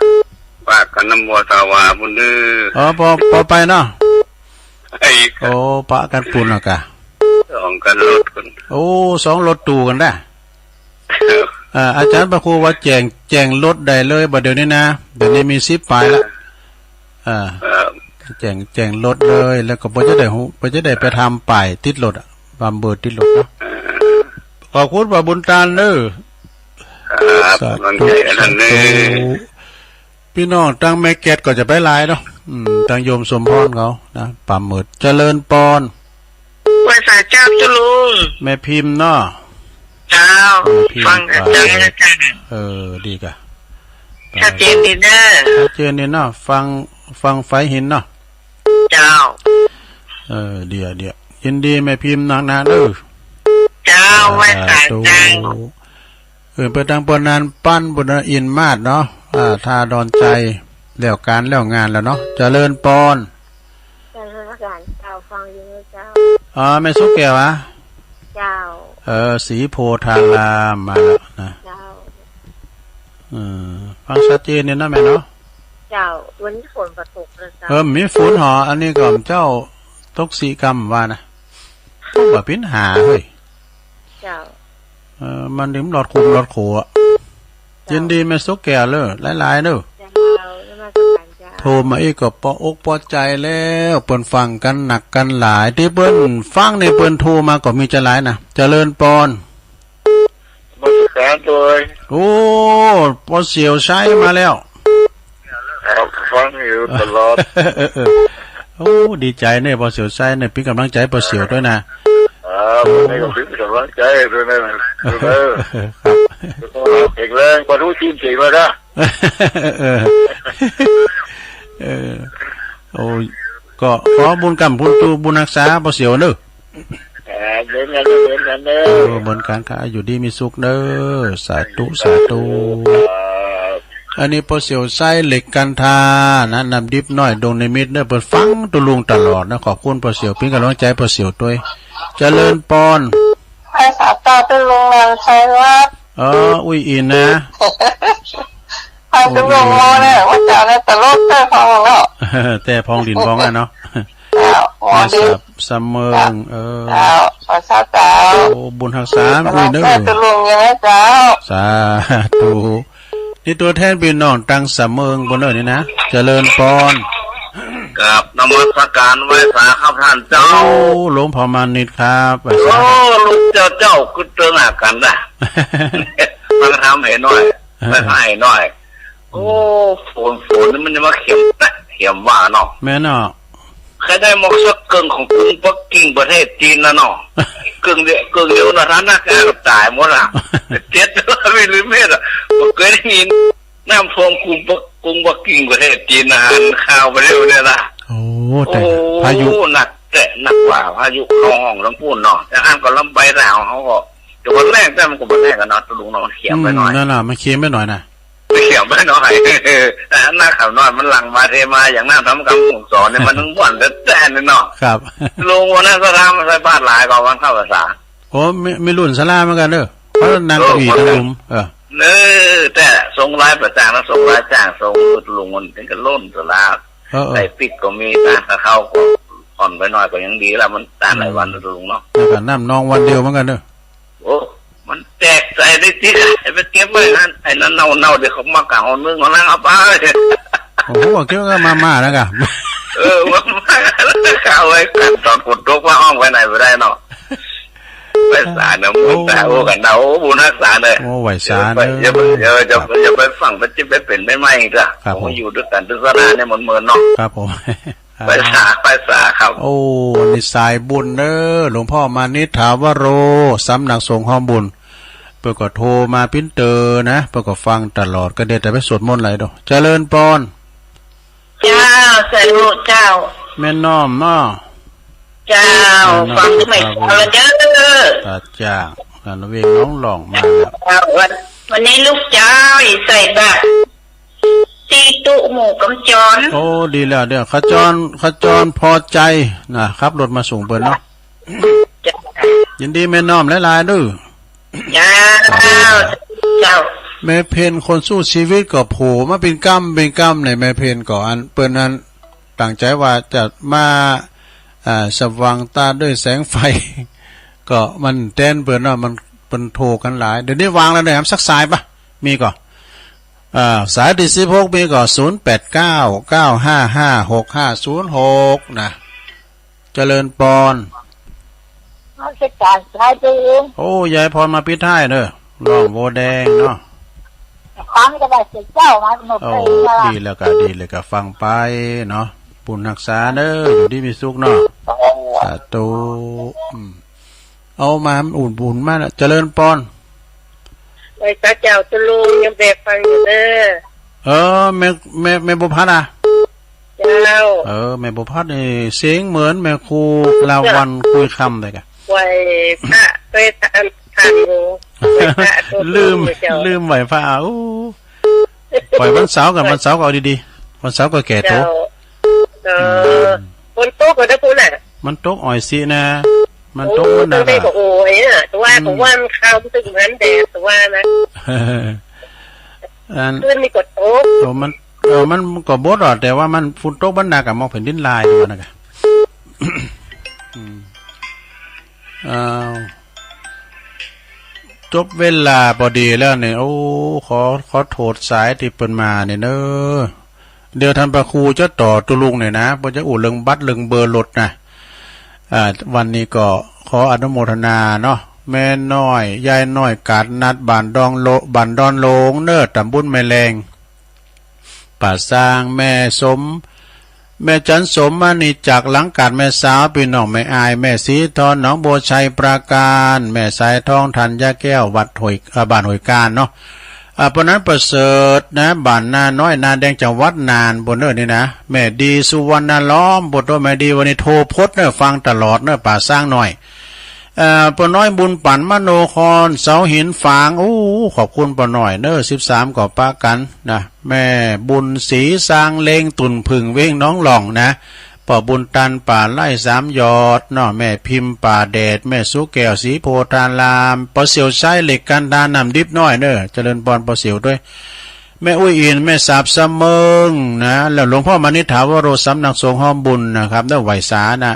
ปะกั๋นนำบ่อสาหว่าปุ้นเน่อ อ๋อ ป้อ ป้อไปเนาะ ไปครับ โอ้ ปะกั๋นปุ้นเนาะกะ สองคันรถปุ้น โอ้ สองรถตู้กั๋นนะ เอ่อ อาจ๋ารย์พระครูว่าแจ้ง แจ้งรถได้เลยบ่าเดี๋ยวนี้นะ เดี๋ยวนี้มีสิบปายละ อ่า ครับ แจ้ง แจ้งรถเลย แล้วก็บ่จะได้ฮู้ บ่จะได้ไปทำป้ายติดรถอะ ต๋ามเบอร์ติดรถเนาะ ขอบคุณป้อบุญตันเน่อ ครับ สาธุ กำลังใจ๋อันนั้นเน่อ สาธุ ปี้น้องตังแม่แก๊ดก็จะไปหลายเนาะ อืม ตังโยมสมพรเขานะ ป่าเมิด เจริญปอน ไหว้สาเจ้าตุ๊ลุง แม่พิมพ์เนาะ เจ้า แม่พิมพ์ ฟังกับเจ้านะเจ้า เออ ดีกะ ชัดเจนดีเน่อ ชัดเจนดีเนาะ ฟัง ฟังไฟหินเนาะ เจ้า เออ เดี๋ยว เดี๋ยว ยินดีแม่พิมพ์นักๆ เน่อ เจ้า ไหว้สาเจ้า สาธุ เออ ไปตังป้อนันปัน ป้อนันอินมาศเนาะ อ่า ท่าดอนชัย แล้วก๋านแล้วงานแล้วเนาะ เจริญปอน เจริญพรเจ้า ฟังอยู่เจ้า อ๋อ แม่สุกแก้วอะ เจ้า เออ ศรีโพธาราม มาแล้วนะ เจ้า เออ ฟังชัดเจนเนี่ยนะแม่เนาะ เจ้า วันนี้ฝนบ่ตกเลยเจ้า เออ มีฝนหอ อันนี้ก็เจ้า ตกสี่กำว่านะ บ่เป๋นหาเฮ้ย เจ้า เออ มันนึ่งหลอดคุมหลอดขัว เจ้า ยินดีแม่สุกแก้วเน่อ หลายๆ เน่อ เจ้า นมัสก๋านเจ้า โทรมาอีกก็ปออกปอใจ๋แล้ว เปิ้นฟังกั๋นนักกั๋นหลาย ตี้เปิ้นฟังนี่เปิ้นโทรมาก็มีจะหลายนะ เจริญปอน นมัสก๋านโตย โอ้ ป้อเสี่ยวชัยมาแล้ว ครับ ฟังอยู่ตลอด เออ เออ โอ้ ดีใจ๋เน่อ ป้อเสี่ยวชัยเน่อ เป๋นก๋ำลังใจ๋ป้อเสี่ยวตวยนะ ครับ นี่ก็เป๋นก๋ำลังใจ๋ตวยนะ เออ ครับ แข็งแรง บ่ฮู้จี๋มเจ๋งเลยนะ เออ เออ โอ้ ก็ขอบุญกำบุญจูบุญฮักษาป้อเสี่ยวเน่อ ครับ เหมือนกั๋น เหมือนกั๋นเน่อ เออ เหมือนกั๋นครับ อยู่ดีมีสุขเน่อ สาธุ สาธุ ครับ อันนี้ป้อเสี่ยวไซเหล็กกันทานะ น้ำดิบน้อย ดงนิมิตรเน่อ เปิ้นฟังตุ๊ลุงตลอดนะ ขอบคุณป้อเสี่ยว เปิ้นก๋ำลังใจ๋ป้อเสี่ยวตวย เจริญปอน ไหว้สาเจ้าตุ๊ลุงนันชัยวัฒน์ เออ อุ้ยอินนะ ฟังตุ๊ลุงโม้เนี่ย ว่าเจ้าเนี่ยตลกแต๊พ่องเนาะ แต๊พ่องหลิ้นพ่องอะเนาะ เจ้า ไหว้สาสะเมิง เออ เจ้า ไหว้สาเจ้า โอ้ บุญฮักษา อุ้ยเน่อ แต๊ตุ๊ลุงยังไงเจ้า สาธุ นี่ตั๋วแทนปี้น้องตังสะเมิงปู้นเน่อนี่นะ เจริญปอน ครับ นมัสการไหว้สาครับต้านเจ้า โอ้ หลวงพ่อมานิตครับ ไหว้สาครับ โอ้ ลูกเจ้า เจ้าคือเติงอากันนะ มาทำหื้อหน้อย มาทำหื้อหน้อย โอ้ ฝน ฝนนี่มันจะมาเข็มนะ เข็มว่าเนาะ แม่นเนาะ ใค่ได้หมอกสักเกิ่งของกรุงปักกิ่งประเทศจีนนะเนาะ เกิ่งเดียว เกิ่งเดียวนะ สถานการณ์ก็ต๋ายหมดอะ เจ็ดมิลลิเมตรอะ บ่เกยได้ยิน น้ำท่วมกรุงปัก กรุงปักกิ่งประเทศจีนนะ หันข่าวไปแล้วเนี่ยนะ โอ้ แต่ โอ้ พายุ หนักแต๊ หนักกว่าพายุเข้าห้องลำปูนเนาะ แต่อันก็ลำไปแต่เขาก็ เดี๋ยววันแรกแต่มันก็บ่แรกกันเนาะ ตุ๊ลุงเนาะ มันเขียมไปหน่อย อืม นั่นน่ะ มันเขียมไปหน่อยนะ เขียมไปหน่อย แต่อันหน้าข่าวน้อยมันหลั่งมาเทมา อย่างหน้าทำกำสั่งสอนเนี่ย มันถึงบ่อนแต๊ๆ เนี่ยเนาะ ครับ ตุ๊ลุงวันนั้นสะท้ามาใส่บาตรหลายกว่าวันเข้าพรรษา โอ้ มี มีรุ่นสาราเหมือนกั๋นเน่อ เพราะนั่งเก้าอี้ตะลุม เออ เออ แต่ทรงไลฟ์ประจางนะ ทรงไลฟ์จ้าง ทรงตุ๊ลุงมันถึงกับล้นสารา เออ เออ ใส่ปิ๊กก็มี ตานกับข้าวก็ผ่อนไปหน่อยก็ยังดีละ มันตานหลายวันนะตุ๊ลุงเนาะ แล้วก็น้ำนองวันเดียวเหมือนกั๋นเน่อ โอ้ มันแตกใส่ได้ติ ไอ้ไปเก็บไว้นั่น ไอ้นั่นเน่าๆ เดี๋ยวเขามากะเอานึ่งเอานั่งเอาไป โอ้โห เก็บก็มาม่าแล้วกะ เออ มาม่าแล้วกะเอาไว้กัน ต๋อนฝนตกว่าห้องไปไหนบ่ได้เนาะ ไหว้สาเน่อ โอ้ บุญตา โอ้ กันเนาะ โอ้ บุญฮักษาเน่อ โอ้ ไหว้สาเน่อ อย่าไป อย่าไป อย่าไป อย่าไป อย่าไปฟัง ไปจิตไปเป๋นไม่ไหม้จ้ะ ครับผม ผมอยู่ด้วยกันทุกสถานเนี่ยเหมือนๆ เนาะ ครับผม ไหว้สา ไหว้สาครับ โอ้ นี่สายบุญเน่อ หลวงพ่อมานิษฐาวโร สำนักสงฆ์ห้อมบุญ เปิ้นก็โทรมาปิ้นเตอนะ เปิ้นก็ฟังตลอด ก็ได้แต่ไปสวดมนต์ไหลดอก เจริญปอน เจ้า สาธุเจ้า แม่น้อมเนาะ เจ้า แม่น้อม ฟังสมัย ครับผม เช้าแล้วเด้อ ตาจ่าง อันเวงน้องหล่องมาแล้ว เจ้า วัน วันนี้ลูกเจ้าอีใส่บาตร ตี้ตุ๊หมู่กำจร โอ้ ดีแล้ว เดี๋ยวขจร ขจรพอใจนะ ขับรถมาส่งเปิ้นเนาะ เจ้า ยินดีแม่น้อมหลายๆ เด้อ เจ้า เจ้า แม่เพ็ญคนสู้ชีวิตก็โผล่มาเป๋นก้ำเป๋นก้ำในแม่เพ็ญก็อันเปิ้นนั้นตั้งใจ๋ว่าจะมา อ่า สว่างตาด้วยแสงไฟ ก็มันแต๊นเปิ้นเนาะ มัน เปิ้นโทรกั๋นหลาย เดี๋ยวนี้วางแล้วเนี่ย สักสายปะ มีก่อ อ่า สายตี้สิบหกมีก่อ ศูนย์แปดเก้า เก้าห้าห้า หกห้าศูนย์หก นะ เจริญปอน นมัสก๋านสายตัวเอง โอ้ ยายพรมาปิดท้ายเน่อ น้องโบแดงเนาะ ฟังก็ได้เสียเจ้ามาหมด โอ้ เลยนะ ดีแล้วก็ ดีแล้วก็ฟังไปเนาะ บุญฮักษาเน่อ อยู่ดีมีสุขเนาะ โอ้ สาธุ อืม เอามาอุ่นบุญมาแล้ว เจริญปอน ไหว้สาเจ้าตุ๊ลุง ยังแบกฟังอยู่เน่อ เออ แม่ แม่ แม่บัวพัดอะ เจ้า เออ แม่บัวพัดนี่เสียงเหมือนแม่ครูลาวัลย์ คุยคำเลยกะ ไหว้พระ ไหว้พระอันทันอยู่ ไหว้พระตุ๊ลุง ลืม เจ้า ลืมไหว้พระ โอ้ ไหว้วันเสาร์ก่อน วันเสาร์ก็เอาดีๆ วันเสาร์ก็แก่ตั๋ว เจ้า เออ อืม ฝนตกก็ได้พูดแหละ มันตกอ่อยสินะ มันตก โอ้ มันหนักอะ ตอนนี้ก็โอ้ยอะ แต่ว่า อืม แต่ว่ามันเข้าตึกมันแดด แต่ว่านะ อัน คืนนี้ก็ตก โอ้ มัน เออ มันก็บ่ดอก แต่ว่ามันฝนตกมันหนักอะ หมอกแผ่นดินไหวตัวนั้นอะ อืม อ้าว จบเวลาปอดีแล้วเนี่ย โอ้ ขอ ขอโทษสายตี้เปิ้นมาเนี่ยเน่อ เดี๋ยวต้านพระครูจะต่อตุ๊ลุงเนี่ยนะ เปิ้นจะอู้เรื่องบัตรเรื่องเบอร์รถนะ อ่า วันนี้ก็ขออนุโมทนาเนาะ แม่น้อย ยายน้อย กาดนัด บ้านดอนโล บ้านดอนโลงเน่อ ต๋ำบลแม่แลง ป้าซาง แม่สม แม่จันสม มณีจักร หลังกาด แม่สาว ปี้น้องแม่อาย แม่ศรีทอน หนองบัวไชย ปราการ แม่สายทอง ธัญญาแก้ว วัดห้วย เอ่อ บ้านห้วยกาญเนาะ อ่า ปอนั้นประเสริฐนะ บ้านนาน้อย นาแดง จังหวัดน่าน ปู้นเน่อนี่นะ แม่ดี สุวรรณล้อม ปู้นเน่อ แม่ดีวันนี้โทรพดเน่อ ฟังตลอดเน่อ ป้าซางน้อย เอ่อ ป้อน้อยบุญปั๋นมโนคร เสาหินฝาง อู้ ขอบคุณป้อน้อยเน้อ สิบสามก็ปะกั๋นนะ แม่บุญศรีซางเลง ตุ่นผึ้ง เวียงหนองหล่องนะ ป้อบุญตันป่าไร่สามยอดเนาะ แม่พิมพ์ป่าแดด แม่สุแก้วศรีโพธาราม ป้อเสี่ยวใช้เหล็กกันดารน้ำดิบน้อยเน้อ เจริญปอนป้อเสี่ยวด้วย แม่อุ้ยอิน แม่สาบสะเมิงนะ แล้วหลวงพ่อมณิษฐาวโร สำนักสงฆ์ฮ้อมบุญนะครับ เน้อไหว้สานะ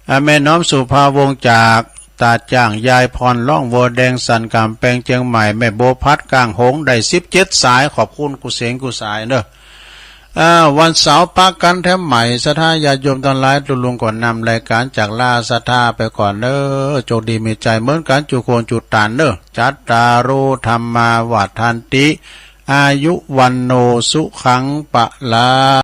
อ่า แม่น้อมสุภาวงศ์จากตาดจ้าง ยายพรล่องวัวแดง สันก๋ำแปงเจียงใหม่ แม่บัวพัดก้างหงส์ ได้สิบเจ็ดสาย ขอบคุณกู้เสียงกู้สายเน้อ อ่า วันเสาร์ปะกั๋นแถมใหม่ ศรัทธาญาติโยมตังหลาย ลุงๆ ก็นำรายก๋านจากลาศรัทธาไปก่อนเน้อ โชคดีมีชัยเหมือนกั๋น จุคนจุตานเน้อ จัตตาโร ธัมมา วัฑฒันติ อายุ วัณโณ สุขัง พะลัง